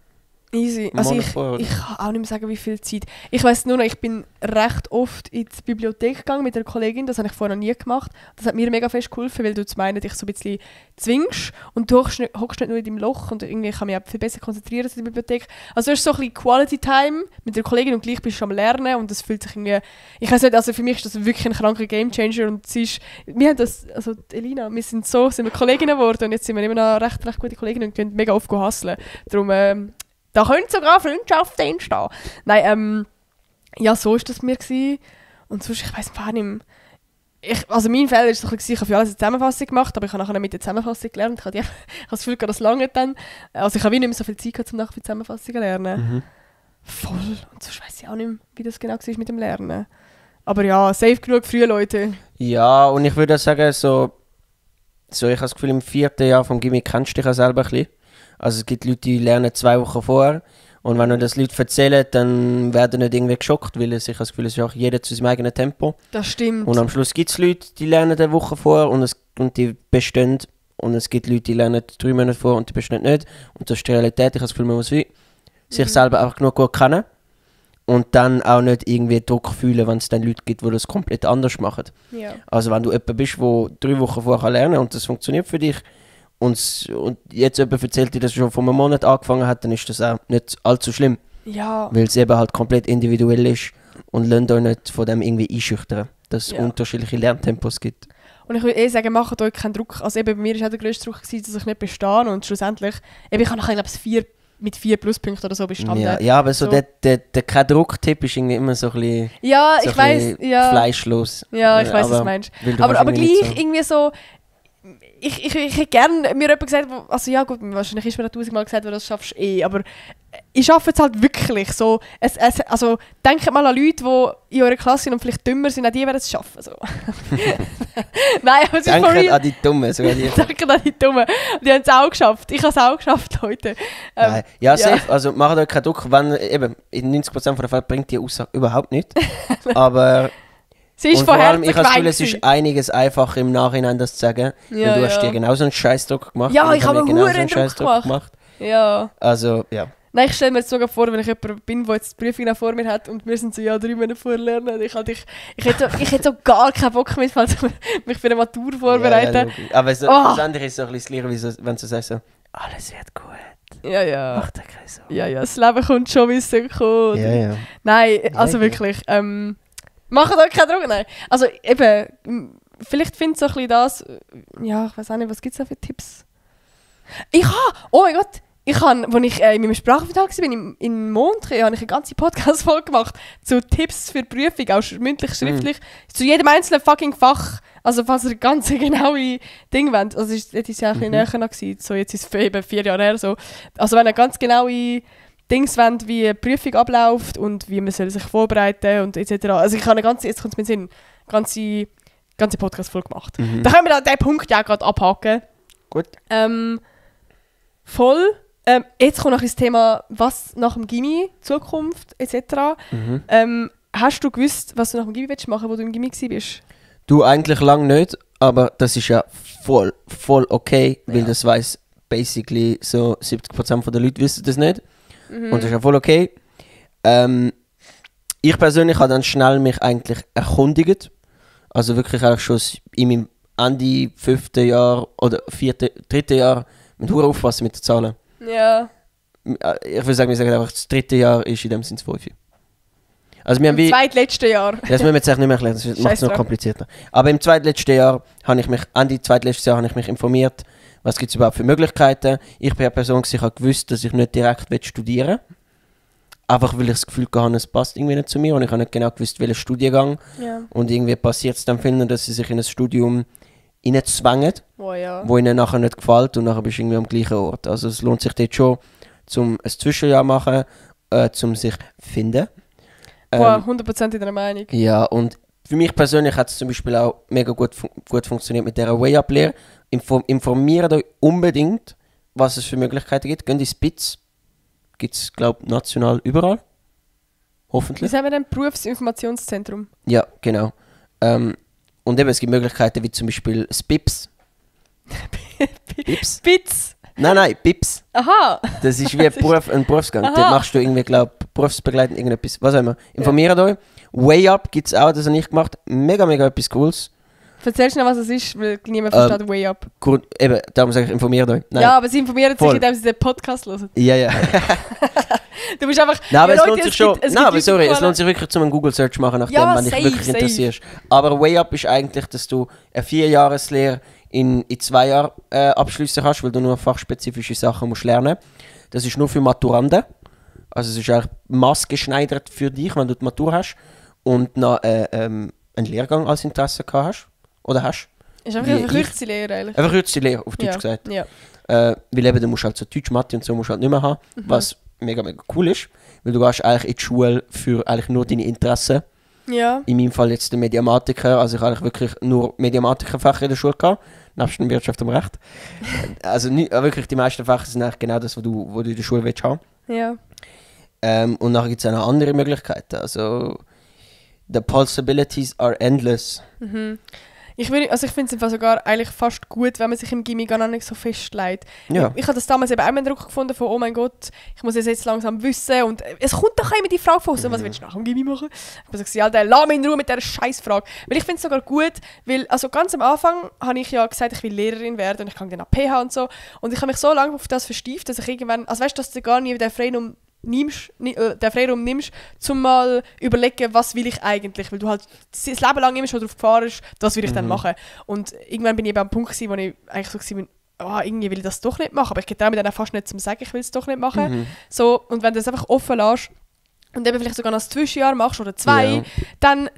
Easy. Also ich kann auch nicht mehr sagen, wie viel Zeit. Ich weiss nur noch, ich bin recht oft in die Bibliothek gegangen mit einer Kollegin. Das habe ich vorher noch nie gemacht. Das hat mir mega fest geholfen, weil du zu meinen, dich so ein bisschen zwingst und du hockst nicht nur in deinem Loch und irgendwie kann ich mich auch viel besser konzentrieren in der Bibliothek. Also du hast so ein bisschen Quality Time mit der Kollegin und gleich bist du am Lernen und das fühlt sich irgendwie... Ich weiss nicht, also für mich ist das wirklich ein kranker Gamechanger und sie ist... Wir haben das, also Elina, wir sind wir Kolleginnen geworden und jetzt sind wir immer noch recht gute Kolleginnen und können mega oft hustlen. Darum... Da könnte sogar Freundschaft entstehen. Nein, ja, so war das bei mir gewesen. Und sonst, ich weiss gar nicht mehr. Also mein Fehler war so ein bisschen, ich habe für alles eine Zusammenfassung gemacht, aber ich habe nachher mit der Zusammenfassung gelernt. Ich habe das Gefühl, das lange dann. Also ich habe nicht mehr so viel Zeit gehabt, um nachher für die Zusammenfassung zu lernen. Voll. Und sonst weiss ich auch nicht mehr, wie das genau war mit dem Lernen. Aber ja, safe genug früh, Leute. Ja, und ich würde sagen, so ich habe das Gefühl, im 4. Jahr vom Gimmi kennst du dich ja selber ein bisschen. Also es gibt Leute, die lernen 2 Wochen vorher und wenn das Leute erzählen, dann werden nicht irgendwie geschockt, weil ich das Gefühl, es ist auch jeder zu seinem eigenen Tempo. Das stimmt. Und am Schluss gibt es Leute, die lernen eine Woche vor und die bestehen. Und es gibt Leute, die lernen 3 Monate vor und die bestehen nicht. Und das ist die Realität. Ich habe das Gefühl, man muss sich selber einfach genug gut kennen und dann auch nicht irgendwie Druck fühlen, wenn es dann Leute gibt, die das komplett anders machen. Ja. Also wenn du jemand bist, der 3 Wochen vorher lernen kann und das funktioniert für dich, und jetzt jemand erzählt dir, dass er schon vor einem Monat angefangen hat, dann ist das auch nicht allzu schlimm. Ja. Weil es eben halt komplett individuell ist und lasst euch nicht von dem irgendwie einschüchtern, dass es unterschiedliche Lerntempos gibt. Und ich würde sagen, macht euch keinen Druck. Also eben bei mir war auch der grösste Druck, dass ich nicht bestehe und schlussendlich, ich habe nachher, glaube ich, mit 4 Pluspunkten oder so bestanden. Ja, aber so der kein Drucktipp ist irgendwie immer so ein bisschen, ja, so ich weiss, ja. fleischlos. Ja, ich weiss, was du meinst. Aber gleich so. Irgendwie so... Ich hätte gerne mir jemand gesagt, also ja gut, wahrscheinlich ist mir das 1000-mal gesagt, weil das schaffst du aber ich schaffe es halt wirklich so. Also denkt mal an Leute, die in eurer Klasse sind und vielleicht dümmer sind, auch die werden es schaffen. So. Nein, aber es ist for real. An die Dummen, sogar die. Denkt an die Dummen. Die haben es auch geschafft. Ich habe es auch geschafft heute. Nein. Ja, safe. Also macht euch keinen Druck, wenn eben in 90% der Fälle bringt die Aussage überhaupt nicht. Aber... Sie ist und vor allem, ich habe das Gefühl, es ist einiges einfacher im Nachhinein das zu sagen. Ja, weil du hast dir genauso einen Scheißdruck gemacht. Ja, ich habe genauso einen Scheißdruck gemacht. Ja. Also, ja. Nein, ich stelle mir jetzt sogar vor, wenn ich jemand bin, der jetzt die Prüfung vor mir hat und wir sind so 3 Monate vorher lernen. Ich hätte so gar keinen Bock mehr, mich für eine Matur vorbereiten. Ja, aber schlussendlich ist es so ein bisschen das Gleiche, wie so, wenn du sagst so, alles wird gut. Ja, ja. Macht der Kreis auch. Ja, ja, das Leben kommt schon, wie es kommt. Ja, ja. Nein, also Ja, wirklich. Macht euch keine Druck. Nein. Also eben, vielleicht findet so ein bisschen das. Ja, ich weiß auch nicht, was gibt es da für Tipps? Oh mein Gott, als ich in meinem Sprachaufenthalt war, in Montreux, habe ich eine ganze Podcast-Folge gemacht zu Tipps für die Prüfung, auch mündlich, schriftlich, zu jedem einzelnen fucking Fach. Also falls ihr ganz genaue Dinge wollt. Also das war ja ein bisschen näher noch gewesen. So, jetzt ist es eben 4 Jahre her so. Also wenn ihr ganz genaue Dings wollt, wie eine Prüfung abläuft und wie man soll sich vorbereiten und etc. Also ich habe eine ganze, jetzt kommt es mir in den Sinn, ganze Podcast-Folge gemacht. Da können wir dann diesen Punkt ja gerade abhaken. Gut. Voll. Jetzt kommt noch das Thema, was nach dem Gymi, Zukunft etc. Hast du gewusst, was du nach dem Gymi machen willst, wo du im Gymi warst? Du eigentlich lange nicht, aber das ist ja voll okay, weil das weiss basically so 70% der Leute wissen das nicht. Und das ist ja voll okay. Ich persönlich habe dann schnell mich eigentlich erkundigt. Also wirklich auch schon in meinem Ende 5. Jahr oder 3. Jahr mit Hure aufpassen mit den Zahlen. Ja. Ich würde sagen, wir sagen einfach, das 3. Jahr ist in dem Sinne 5. Also wir haben Im zweitletzten Jahr. Das müssen wir jetzt nicht mehr erklären, das macht es noch komplizierter. Aber im zweitletzten Jahr habe ich mich, Ende zweitletztes Jahr habe ich mich informiert, was gibt es überhaupt für Möglichkeiten. Ich bin eine Person, ich habe gewusst, dass ich nicht direkt studieren will. Einfach weil ich das Gefühl hatte, es passt irgendwie nicht zu mir und ich habe nicht genau gewusst, welchen Studiengang. Ja. Und irgendwie passiert es dann vielen, dass sie sich in ein Studium reinzwängen, Oh, ja. wo ihnen nachher nicht gefällt und nachher bist du irgendwie am gleichen Ort. Also es lohnt sich dort schon, um ein Zwischenjahr zu machen, um sich zu finden. Boah, 100% in der Meinung. Ja, und für mich persönlich hat es zum Beispiel auch mega gut funktioniert mit dieser Way-Up-Lehre. Informiert euch unbedingt, was es für Möglichkeiten gibt. Geht ins BITS. Gibt es, glaube ich, national überall. Hoffentlich. Was haben wir denn? Berufsinformationszentrum. Ja, genau. Und eben, es gibt Möglichkeiten wie zum Beispiel das BIPS. BIPS? BITS. Nein, BIPS. Aha. Das ist wie ein Berufsgang. Dort machst du irgendwie, glaube ich, berufsbegleitend irgendetwas. Was auch immer. Informiert euch. Way Up gibt es auch, das habe ich gemacht. Mega etwas Cooles. Erzählst du noch, was es ist, weil niemand versteht Way Up. Eben, darum sage ich, informiert euch. Nein. Ja, aber sie informieren sich, Voll. indem sie den Podcast hören. Ja. Du bist einfach... Nein, aber ja, es Leute, lohnt sich schon. gibt Nein, aber sorry, es YouTube-Kanäle. lohnt sich wirklich, zum einen Google-Search machen, nachdem, Ja, wenn dich safe, wirklich safe. interessierst. Aber Way Up ist eigentlich, dass du eine 4-Jahres-Lehre in 2 Jahren abschließen kannst, weil du nur fachspezifische Sachen musst lernen. Das ist nur für Maturanden. Also es ist eigentlich maßgeschneidert für dich, wenn du die Matur hast und noch einen Lehrgang als Interesse gehabt hast. Oder hast. Ist einfach eine verkürzte Lehre eigentlich. Eine verkürzte Lehre, auf Deutsch gesagt. Ja. Weil eben, du musst halt so Deutsch, Mathe und so musst halt nicht mehr haben, was mega cool ist. Weil du gehst eigentlich in die Schule für eigentlich nur deine Interessen. Ja. In meinem Fall jetzt der Mediamatiker, also ich habe eigentlich wirklich nur Mediamatikerfächer in der Schule gehabt, nebst dem Wirtschaft und Recht. Also wirklich die meisten Fächer sind eigentlich genau das, was du in der Schule willst haben. Ja. Und nachher gibt es auch noch andere Möglichkeiten. Also the possibilities are endless. Ich finde es sogar eigentlich fast gut, wenn man sich im Gymi gar nicht so festlegt. Ja. Ich habe das damals eben auch einen Druck gefunden von, oh mein Gott, ich muss es jetzt langsam wissen. Und es kommt doch immer die Frage von, was willst du nach dem Gymi machen? Ich habe gesagt, ja, lass mich in Ruhe mit dieser Scheißfrage. Weil ich finde es sogar gut, weil also ganz am Anfang habe ich ja gesagt, ich will Lehrerin werden und ich kann dann nach PH und so. Und ich habe mich so lange auf das verstieft, dass ich irgendwann, also weißt du, dass du gar nie den Freiraum nimmst, um mal überlegen, was will ich eigentlich, weil du halt das Leben lang immer schon darauf gefahren bist, das will ich dann machen. Und irgendwann bin ich eben am Punkt gewesen, wo ich eigentlich so war, irgendwie will ich das doch nicht machen, aber ich getraue mich dann auch fast nicht zum sagen, ich will es doch nicht machen. So, und wenn du das einfach offen lässt und eben vielleicht sogar noch ein Zwischenjahr machst oder 2, dann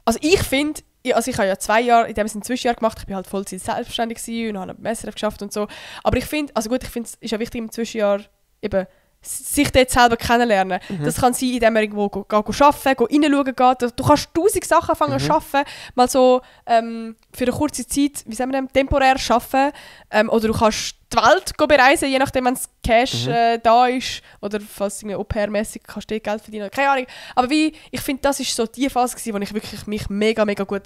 also ich finde, also ich habe ja 2 Jahre in dem Sinne Zwischenjahr gemacht, ich bin halt Vollzeit selbstständig gewesen und habe ein SRF geschafft und so, aber ich finde, also gut, ich finde, es ist ja wichtig im Zwischenjahr eben sich dort selber kennenlernen. Das kann sein, indem man irgendwo arbeiten, reinschauen geht. Du kannst 1000 Sachen anfangen zu arbeiten, mal so für eine kurze Zeit, wie sagen wir das, temporär arbeiten. Oder du kannst die Welt bereisen, je nachdem, wenn das Cash da ist. Oder falls du Au-pair-mässig kannst du dort Geld verdienen. Keine Ahnung. Aber ich finde, das war so die Phase, wo ich wirklich mich mega gut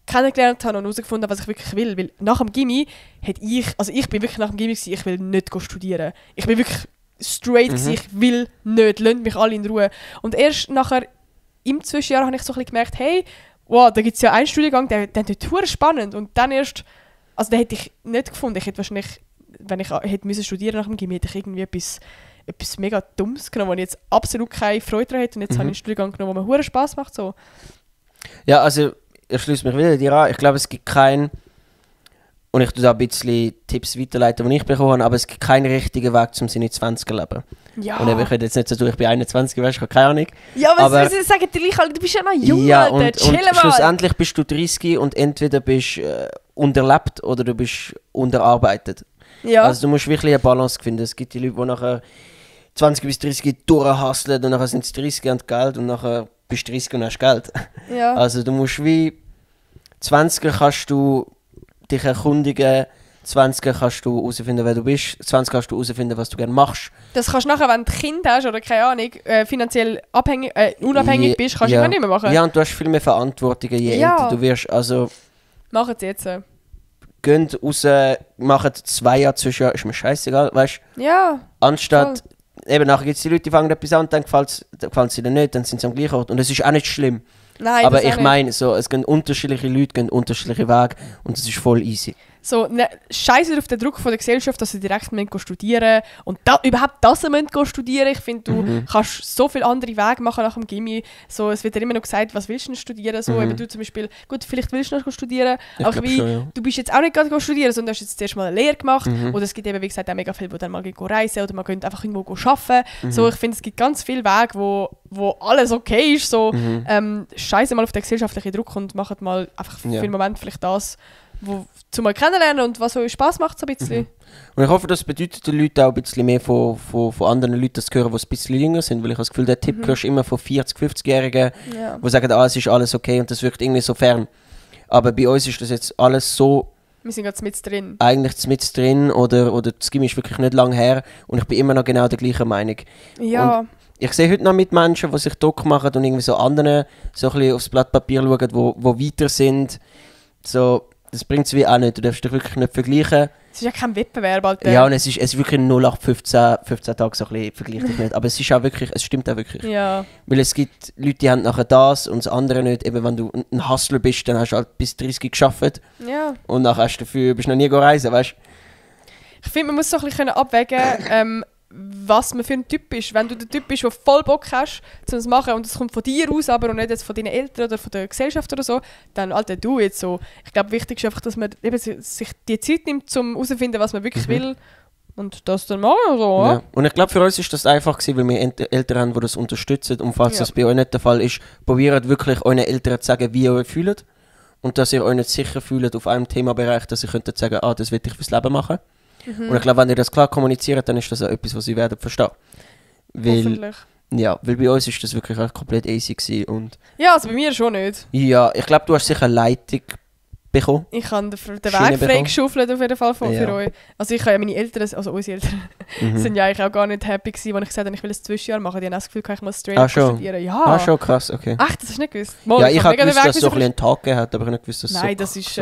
kennengelernt habe und herausgefunden habe, was ich wirklich will. Weil nach dem Gymi ich bin wirklich nach dem Gymi gewesen, ich will nicht studieren. Ich bin wirklich straight gewesen, ich will nicht, lasst mich alle in Ruhe. Und erst nachher, im Zwischenjahr, habe ich so ein bisschen gemerkt, hey, wow, da gibt es ja einen Studiengang, der ist total spannend. Und dann erst, also den hätte ich nicht gefunden, ich hätte wahrscheinlich wenn ich hätte müssen studieren nach dem Gimmi, hätte ich irgendwie etwas mega Dummes genommen, wo ich jetzt absolut keine Freude daran hätte. Und jetzt habe ich einen Studiengang genommen, der mir verdammt Spass macht. So. Ja, also ich schließe mich wieder dir an. Ich glaube, es gibt keinen, und ich tue da ein bisschen Tipps weiterleiten, die ich bekommen habe, aber es gibt keinen richtigen Weg, um seine 20er zu leben. Ja. Und ich würde jetzt nicht so tun, ich bin 21, weißt, ich habe keine Ahnung. Ja, aber sie sagen dir gleich, du bist ja noch jung, ja, Alter, und chill mal. schlussendlich bist du 30 und entweder bist unterlebt oder du bist unterarbeitet. Ja. Also du musst wirklich eine Balance finden. Es gibt die Leute, die nachher 20 bis 30 durchhustlen und nachher sind sie 30 und Geld und nachher bist du 30 und hast Geld. Ja. Also du musst wie 20er kannst du dich erkundigen, 20er kannst du herausfinden, wer du bist, 20er kannst du herausfinden, was du gerne machst. Das kannst du nachher, wenn du ein Kind hast oder keine Ahnung, finanziell unabhängig bist, kannst du immer nicht mehr machen. Ja, und du hast viel mehr Verantwortungen, je älter du wirst. Also machen sie jetzt. Geht raus, machen 2 Jahre zwischen, ist mir scheißegal, weißt du? Ja. Anstatt, eben nachher gibt es die Leute, die fangen etwas an und dann gefällt es ihnen nicht, dann sind sie am gleichen Ort. Und das ist auch nicht schlimm. Nein, aber ich meine, so, es gehen unterschiedliche Leute, gehen unterschiedliche Wege und das ist voll easy. So, scheiße auf den Druck von der Gesellschaft, dass sie direkt studieren müssen. Und überhaupt, dass sie studieren müssen. Ich finde, du kannst so viele andere Wege machen nach dem Gimmi. So, es wird dir immer noch gesagt, was willst du denn studieren? So, eben du zum Beispiel, gut, vielleicht willst du noch studieren, aber wie, schon, ja. Du bist jetzt auch nicht gerade studieren, sondern du hast jetzt zuerst mal eine Lehre gemacht. Oder es gibt eben, wie gesagt, auch mega viele, die dann mal reisen oder man könnte einfach irgendwo arbeiten. So, ich finde, es gibt ganz viele Wege, wo alles okay ist. So, scheiße mal auf den gesellschaftlichen Druck und macht mal einfach für den Moment vielleicht das, wo zum mal kennenlernen und was euch Spass macht so ein bisschen. Und ich hoffe, das bedeutet den Leuten auch ein bisschen mehr von anderen Leuten, das zu hören, die ein bisschen jünger sind, weil ich habe das Gefühl, der Tipp hörst immer von 40-, 50-Jährigen, die sagen, es ist alles okay und das wirkt irgendwie so fern. Aber bei uns ist das jetzt alles so... Wir sind gerade mit drin. Eigentlich mit drin oder das Gimmi ist wirklich nicht lange her und ich bin immer noch genau der gleichen Meinung. Ja. Und ich sehe heute noch mit Menschen, die sich Druck machen und irgendwie so anderen so ein bisschen aufs Blatt Papier schauen, wo weiter sind. So, das bringt es wie auch nicht. Du darfst dich wirklich nicht vergleichen. Es ist ja kein Wettbewerb, Alter. Ja, und es ist wirklich 0815 15 Tage so ein bisschen, vergleich dich nicht. Aber es ist auch wirklich, es stimmt auch wirklich. Ja. Weil es gibt Leute, die haben nachher das und das andere nicht. Eben wenn du ein Hustler bist, dann hast du halt bis 30 gearbeitet. Ja. Und nachher bist du noch nie reisen, weißt du? Ich finde, man muss so ein bisschen abwägen, was man für ein Typ ist. Wenn du der Typ bist, der voll Bock hast, um es zu machen und es kommt von dir aus, aber und nicht jetzt von deinen Eltern oder von der Gesellschaft oder so, dann, Alter, du jetzt so. Ich glaube, wichtig ist einfach, dass man eben sich die Zeit nimmt, um herauszufinden, was man wirklich will und das dann machen. So, ja. Und ich glaube, für uns ist das einfach gewesen, weil wir Eltern haben, die das unterstützen. Und falls das bei euch nicht der Fall ist, probiert wirklich euren Eltern zu sagen, wie ihr euch fühlt. Und dass ihr euch nicht sicher fühlt auf einem Themabereich, dass ihr könnt sagen, das will ich fürs Leben machen. Und ich glaube, wenn ihr das klar kommuniziert, dann ist das auch etwas, was sie werden verstehen. Hoffentlich. Ja, weil bei uns ist das wirklich komplett easy gewesen und... Ja, also bei mir schon nicht. Ja, ich glaube, du hast sicher eine Leitung bekommen. Ich habe den Weg freigeschaufelt auf jeden Fall für euch. Also ich habe ja meine Eltern, also unsere Eltern, sind ja eigentlich auch gar nicht happy gewesen, als ich gesagt habe, ich will ein Zwischenjahr machen. Die haben auch das Gefühl, ich muss straight studieren. Ja. Schon krass, okay. Ach, das hast du nicht gewusst? Ja, ich habe gewusst, dass es so ein einen Tag gegeben hat, aber ich habe nicht gewusst, dass es Nein, das ist...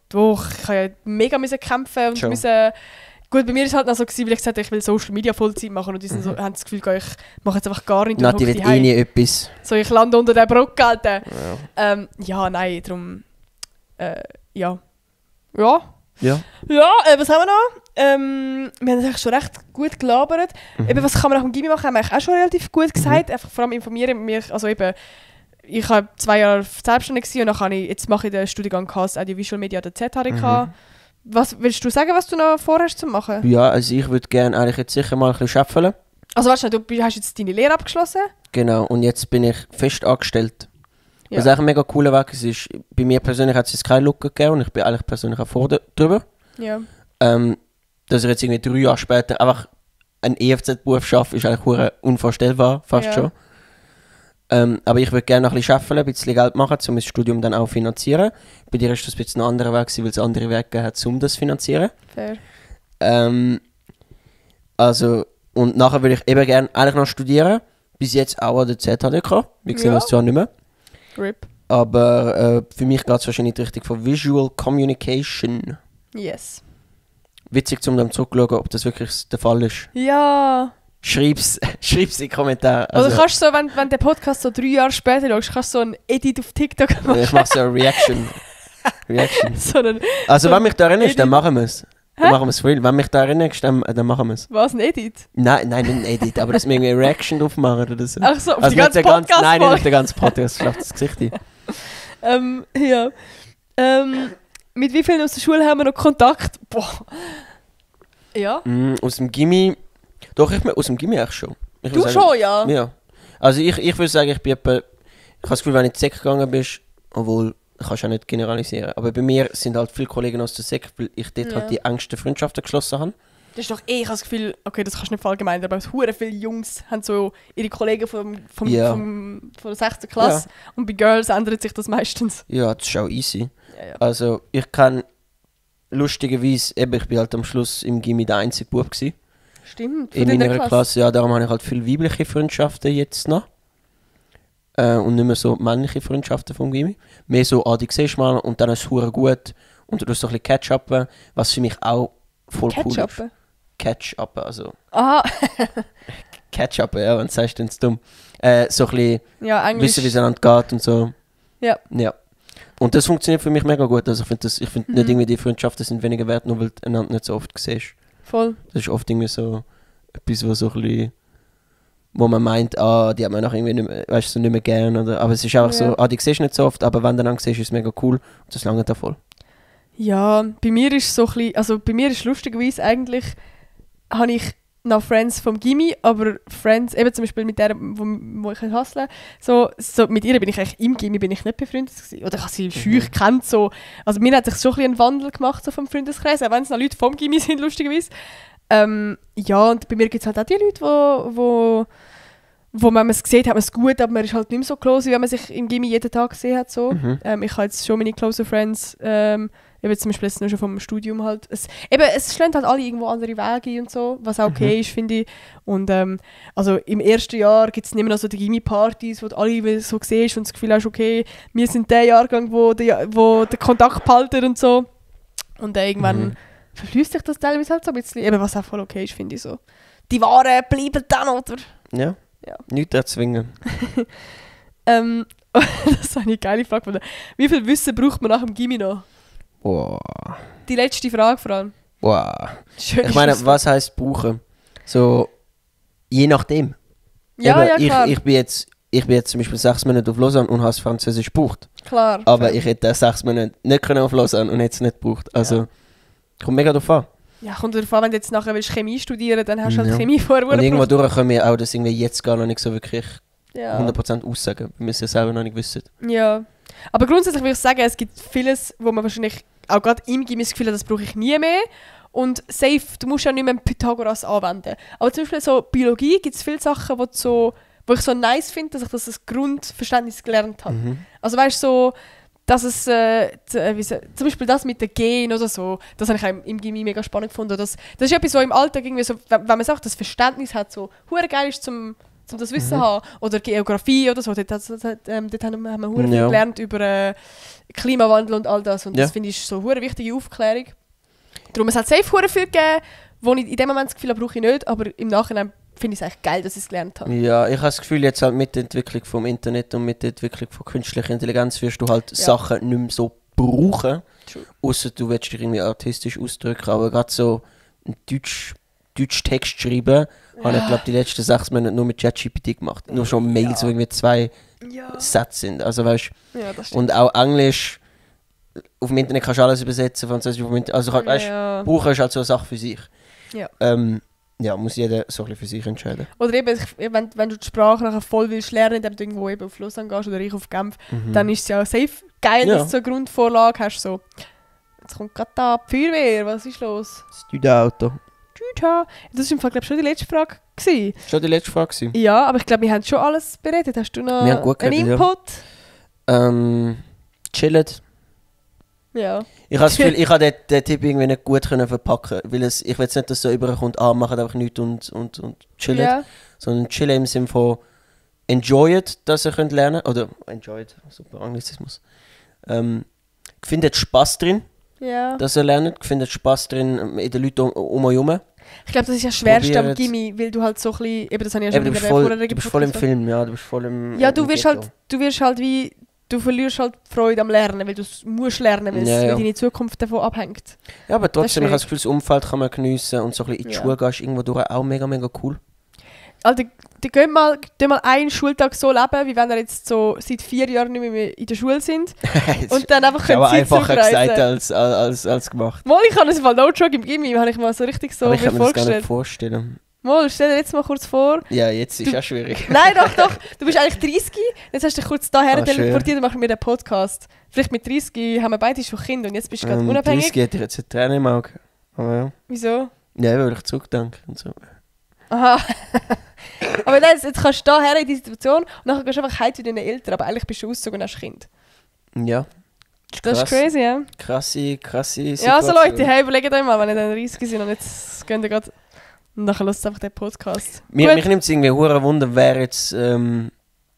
Doch, ich habe ja mega kämpfen und müssen... Gut, bei mir war es halt noch so, weil ich gesagt habe, ich will Social Media Vollzeit machen und die sind so, haben das Gefühl, ich mache jetzt einfach gar nichts. Die wird nie etwas. So, ich lande unter der Brücke, Alter. Ja, nein, darum... Ja. Ja. Ja, was haben wir noch? Wir haben eigentlich schon recht gut gelabert. Eben, was kann man nach dem Gimmi machen, haben wir eigentlich auch schon relativ gut gesagt. Einfach vor allem informieren. Also eben, ich war 2 Jahre selbstständig und dann jetzt mache ich den Studiengang Cast Audiovisual Media der ZHDK. Was willst du sagen, was du noch vorhast zu machen? Ja, also ich würde gerne eigentlich jetzt sicher mal ein bisschen arbeiten. Also weißt du, du hast jetzt deine Lehre abgeschlossen? Genau, und jetzt bin ich fest angestellt. Ja. Was eigentlich ein mega cooler Weg ist, bei mir persönlich hat es jetzt keine Lücke gegeben und ich bin eigentlich persönlich auch froh darüber. Ja. Dass ich jetzt irgendwie 3 Jahre später einfach einen EFZ-Beruf schaffe, ist eigentlich unvorstellbar, fast schon. Aber ich würde gerne noch ein bisschen arbeiten, ein bisschen Geld machen, um das Studium dann auch zu finanzieren. Bei dir ist das ein bisschen ein anderer Weg, weil es andere Wege gegeben hat, um das zu finanzieren. Fair. Also, und nachher würde ich eben gerne eigentlich noch studieren. Bis jetzt auch an der ZHDK. Wir sehen uns zwar nicht mehr. RIP. Aber für mich geht es wahrscheinlich in die Richtung von Visual Communication. Yes. Witzig, um dann zurückzuschauen, ob das wirklich der Fall ist. Ja. Schreib's in die Kommentare. Also kannst du so, wenn der Podcast so 3 Jahre später schaust, kannst du so ein Edit auf TikTok machen. Ich mache so eine Reaction. So also wenn mich da erinnerst, dann machen wir es. Dann machen wir es real. Wenn mich da erinnerst, dann machen wir es. Was, ein Edit? Nein, nicht ein Edit, aber dass wir irgendwie eine Reaction drauf machen oder so. Ach so, auf also die ganze Podcast? Nein, nicht auf den ganzen Podcast, schlaft das Gesicht ein. Ja. Mit wie vielen aus der Schule haben wir noch Kontakt? Boah. Ja. Aus dem Gimmi... Doch, aus dem Gimmi eigentlich schon. Du sagen, schon, ja? Ja. Also ich würde sagen, ich bin etwa... Ich habe das Gefühl, wenn du in die Sek gegangen bist, obwohl, kannst du auch nicht generalisieren, aber bei mir sind halt viele Kollegen aus der Sek, weil ich dort halt die engsten Freundschaften geschlossen habe. Das ist doch ich habe das Gefühl, okay, das kannst du nicht allgemein, aber hure viele Jungs haben so ihre Kollegen von der 6. Klasse und bei Girls ändert sich das meistens. Ja, das ist auch easy. Ja. Also ich kann lustigerweise, ich bin halt am Schluss im Gimmi der einzige Bub gewesen. Stimmt. In meiner Klasse, ja, darum habe ich halt viele weibliche Freundschaften jetzt noch. Und nicht mehr so männliche Freundschaften vom Gimmi. Mehr so, die siehst du mal und dann ist es hure gut und du tust so ein bisschen Catch-upen, was für mich auch voll cool ist. Catch-upen, also... Aha. Catch-upen, ja, wenn du sagst, dann ist es dumm. So ein bisschen wissen, wie es einander geht und so. Ja. Und das funktioniert für mich mega gut. Also ich finde nicht irgendwie, die Freundschaften sind weniger wert, nur weil du einander nicht so oft siehst. Voll. Das ist oft irgendwie so etwas, wo so ein bisschen... wo man meint, die hat man noch irgendwie nicht mehr, weißt, so nicht mehr gern. Oder, aber es ist einfach so, die siehst du nicht so oft, aber wenn du dann siehst, ist es mega cool und das lange da voll. Ja, bei mir ist so ein bisschen, also bei mir ist lustigerweise eigentlich, habe ich noch Friends vom Gimmi, aber Friends, eben zum Beispiel mit der, wo ich hustle, so mit ihr bin ich eigentlich im Gimmi bin ich nicht befreundet gewesen. Oder ich habe sie schüch kennt, so. Also mir hat sich schon ein bisschen ein Wandel gemacht so vom Freundeskreis, auch wenn es noch Leute vom Gimmi sind, lustigerweise. Ja, und bei mir gibt es halt auch die Leute, wo wenn man es sieht, hat man es gut, aber man ist halt nicht mehr so close, wie wenn man sich im Gimmi jeden Tag gesehen hat. So. Ich habe jetzt schon meine closer Friends, eben zum Beispiel jetzt nur schon vom Studium halt. Es schlägt halt alle irgendwo andere Wege und so, was auch okay ist, finde ich. Und also im ersten Jahr gibt es nicht mehr noch so die Gimmi-Partys, wo du alle so siehst und das Gefühl hast, okay, wir sind der Jahrgang, wo der Kontakt behalten und so. Und irgendwann verfließt sich das teilweise halt so ein bisschen, eben was auch voll okay ist, finde ich so. Die Waren bleiben dann, oder? Ja. Nichts erzwingen. Das ist eine geile Frage. Wie viel Wissen braucht man nach dem Gimmi noch? Boah. Die letzte Frage vor allem. Boah. Ich meine, was heisst brauchen? So, je nachdem. Ja, eben, klar. Ich bin jetzt zum Beispiel 6 Monate auf Lausanne und habe es Französisch gebraucht. Klar. Aber ich hätte 6 Monate nicht können auf Lausanne und hätte es nicht gebraucht. Also, kommt mega drauf an. Ja, kommt darauf an, wenn du jetzt nachher Chemie studieren willst, dann hast du halt Chemie vorher. Und irgendwo durch können wir auch das irgendwie jetzt gar noch nicht so wirklich 100% aussagen, weil wir es ja selber noch nicht wissen. Ja, aber grundsätzlich würde ich sagen, es gibt vieles, wo man wahrscheinlich auch gerade im Gimmi das Gefühl hat, das brauche ich nie mehr. Und safe, du musst ja nicht mehr Pythagoras anwenden. Aber zum Beispiel so Biologie gibt es viele Sachen, wo ich so nice finde, dass ich das Grundverständnis gelernt habe. Also weißt du, so, dass es, zum Beispiel das mit den Gen oder so, das habe ich auch im Gimmi mega spannend gefunden. Das ist etwas, so im Alltag irgendwie so, wenn man sagt, das Verständnis hat, so hure geil ist, zum das Wissen zu haben. Oder Geografie oder so, dort haben wir hure viel gelernt über Klimawandel und all das. Und das finde ich so hure wichtige Aufklärung. Darum, es hat safe hure viel gegeben, wo ich in dem Moment das Gefühl habe, brauche ich nicht, aber im Nachhinein finde ich es eigentlich geil, dass ich es gelernt habe. Ja, ich habe das Gefühl, jetzt halt mit der Entwicklung vom Internet und mit der Entwicklung von künstlicher Intelligenz wirst du halt Sachen nicht mehr so brauchen, außer du willst dich irgendwie artistisch ausdrücken, aber gerade so ein Deutsch-Text schreiben, habe ich glaube die letzten 6 Monate nur mit ChatGPT gemacht. Nur schon Mails, wo irgendwie 2 Sätze sind, also weißt und auch Englisch, auf dem Internet kannst du alles übersetzen, Französisch auf dem Internet, also weißt, brauchen ist halt so eine Sache für sich. Ja, muss jeder so ein bisschen für sich entscheiden. Oder eben, wenn du die Sprache nachher voll willst lernen, indem du irgendwo eben auf Lausanne gehst oder ich auf Genf, dann ist es ja safe geil, dass du so eine Grundvorlage hast. So. Jetzt kommt gerade da die Feuerwehr, was ist los? Das Stüdauto. Das war im Fall, glaube ich, schon die letzte Frage gewesen. Schon die letzte Frage gewesen? Ja, aber ich glaube, wir haben schon alles beredet. Hast du noch einen Input? Chillet. Ja. Ich habe das Gefühl, ich habe den Tipp irgendwie nicht gut verpacken, weil ich will jetzt nicht, dass so überkommt, macht einfach nichts und chillen, sondern chillen im Sinne von enjoy it, dass ihr könnt lernen, oder enjoy it, super Anglizismus. Findet Spaß drin, dass ihr lernt, findet Spaß drin in den Leuten um euch herum. Ich glaube, das ist ja schwerste am Gimmi, weil du halt so ein bisschen, eben das habe ich ja schon du bist voll im Film, du bist voll im Ja, du wirst halt wie du verlierst halt die Freude am Lernen, weil du musst lernen, weil deine Zukunft davon abhängt. Ja, aber trotzdem, ich habe das Gefühl, das Umfeld kann man geniessen und so ein bisschen in die Schule gehst, irgendwo durch auch mega, mega cool. Also, die gehen mal einen Schultag so leben, wie wenn ihr jetzt so seit 4 Jahren nicht mehr in der Schule sind. Und dann einfach können Sie einfacher gesagt als gemacht. Mal, ich habe es mal No-Joke im Gimmi, habe ich mal so richtig so mir vorgestellt. Ich kann mir das gar nicht vorstellen. Mal, stell dir jetzt mal kurz vor. Ja, jetzt ist ja schwierig. Nein, doch. Du bist eigentlich 30, jetzt hast du dich kurz daher teleportiert und machen wir den Podcast. Vielleicht mit 30 haben wir beide schon Kinder und jetzt bist du gerade unabhängig. 30 hätte ich jetzt eine Träne im Auge. Aber ja. Wieso? Ja, weil ich zurückdenke und so. Aha. Aber jetzt kannst du daher in die Situation und dann gehst du einfach heim zu deinen Eltern, aber eigentlich bist du ausgezogen und hast Kind. Ja. Das ist crazy, ja? Krasse Situation. Ja, so Leute, hey, überlegt euch mal, wenn ihr dann 30 sind und jetzt gehen ihr gerade... Und dann hörst du einfach den Podcast. Mich nimmt es irgendwie hure Wunder, wer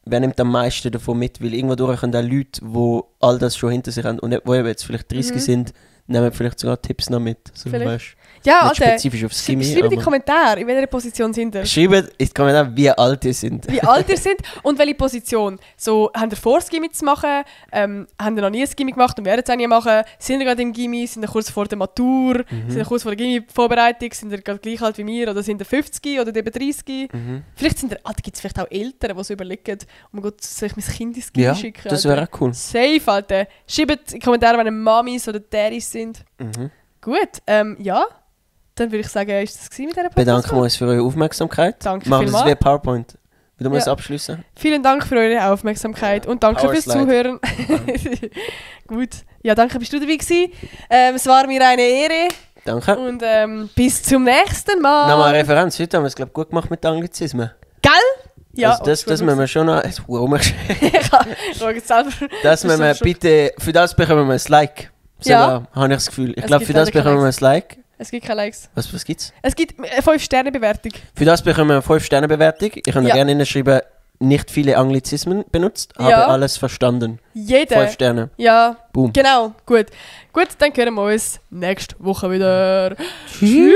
nimmt am meisten davon mit, weil irgendwo durch können auch Leute, die all das schon hinter sich haben und die jetzt vielleicht 30 sind, nehmen vielleicht sogar Tipps noch mit. So, weißt, ja, nicht Alter, spezifisch aufs Chemie. Schreibt in die Kommentare, in welcher Position sind ihr. Schreibt in die Kommentare, wie alt ihr sind. Wie alt ihr sind und welche Position. So, habt ihr vor, das Gimmi zu machen? Habt ihr noch nie ein Gimmi gemacht und werdet es auch nie machen? Sind ihr gerade im Gimmi? Sind ihr kurz vor der Matur? Sind ihr kurz vor der Gimmi-Vorbereitung? Sind ihr gerade gleich alt wie mir? Oder sind ihr 50 oder eben 30? Vielleicht sind ihr... gibt es vielleicht auch Eltern, die so überlegen, oh mein Gott, soll ich mein Kind ins Gimmi schicken? Ja, das wäre auch cool. Safe, Alter. Schreibt in die Kommentare, wenn ihr Mamis oder Daddies sind. Gut, ja. Dann würde ich sagen, ist das mit dieser Podcast? Bedanken wir uns für eure Aufmerksamkeit. Danke Machen vielmals. wir das wie PowerPoint. Wieder mal abschließen. Vielen Dank für eure Aufmerksamkeit und danke fürs Zuhören. Gut. Ja, danke, bist du dabei gewesen. Es war mir eine Ehre. Danke. Und bis zum nächsten Mal. Nochmal eine Referenz. Heute haben wir es, glaube ich, gut gemacht mit Anglizismen. Gell? Ja. Also das müssen wir schon noch... Ich schaue jetzt selber. Das müssen wir bitte... Für das bekommen wir ein Like. Sogar, habe ich das Gefühl. Ich glaube, für das bekommen wir ein Like. Es gibt keine Likes. Was gibt's? Es gibt eine 5-Sterne-Bewertung. Für das bekommen wir eine 5-Sterne-Bewertung. Ich kann gerne hinschreiben, nicht viele Anglizismen benutzt, habe alles verstanden. Jeder. 5 Sterne. Ja. Boom. Genau. Gut. Gut, dann hören wir uns nächste Woche wieder. Tschüss.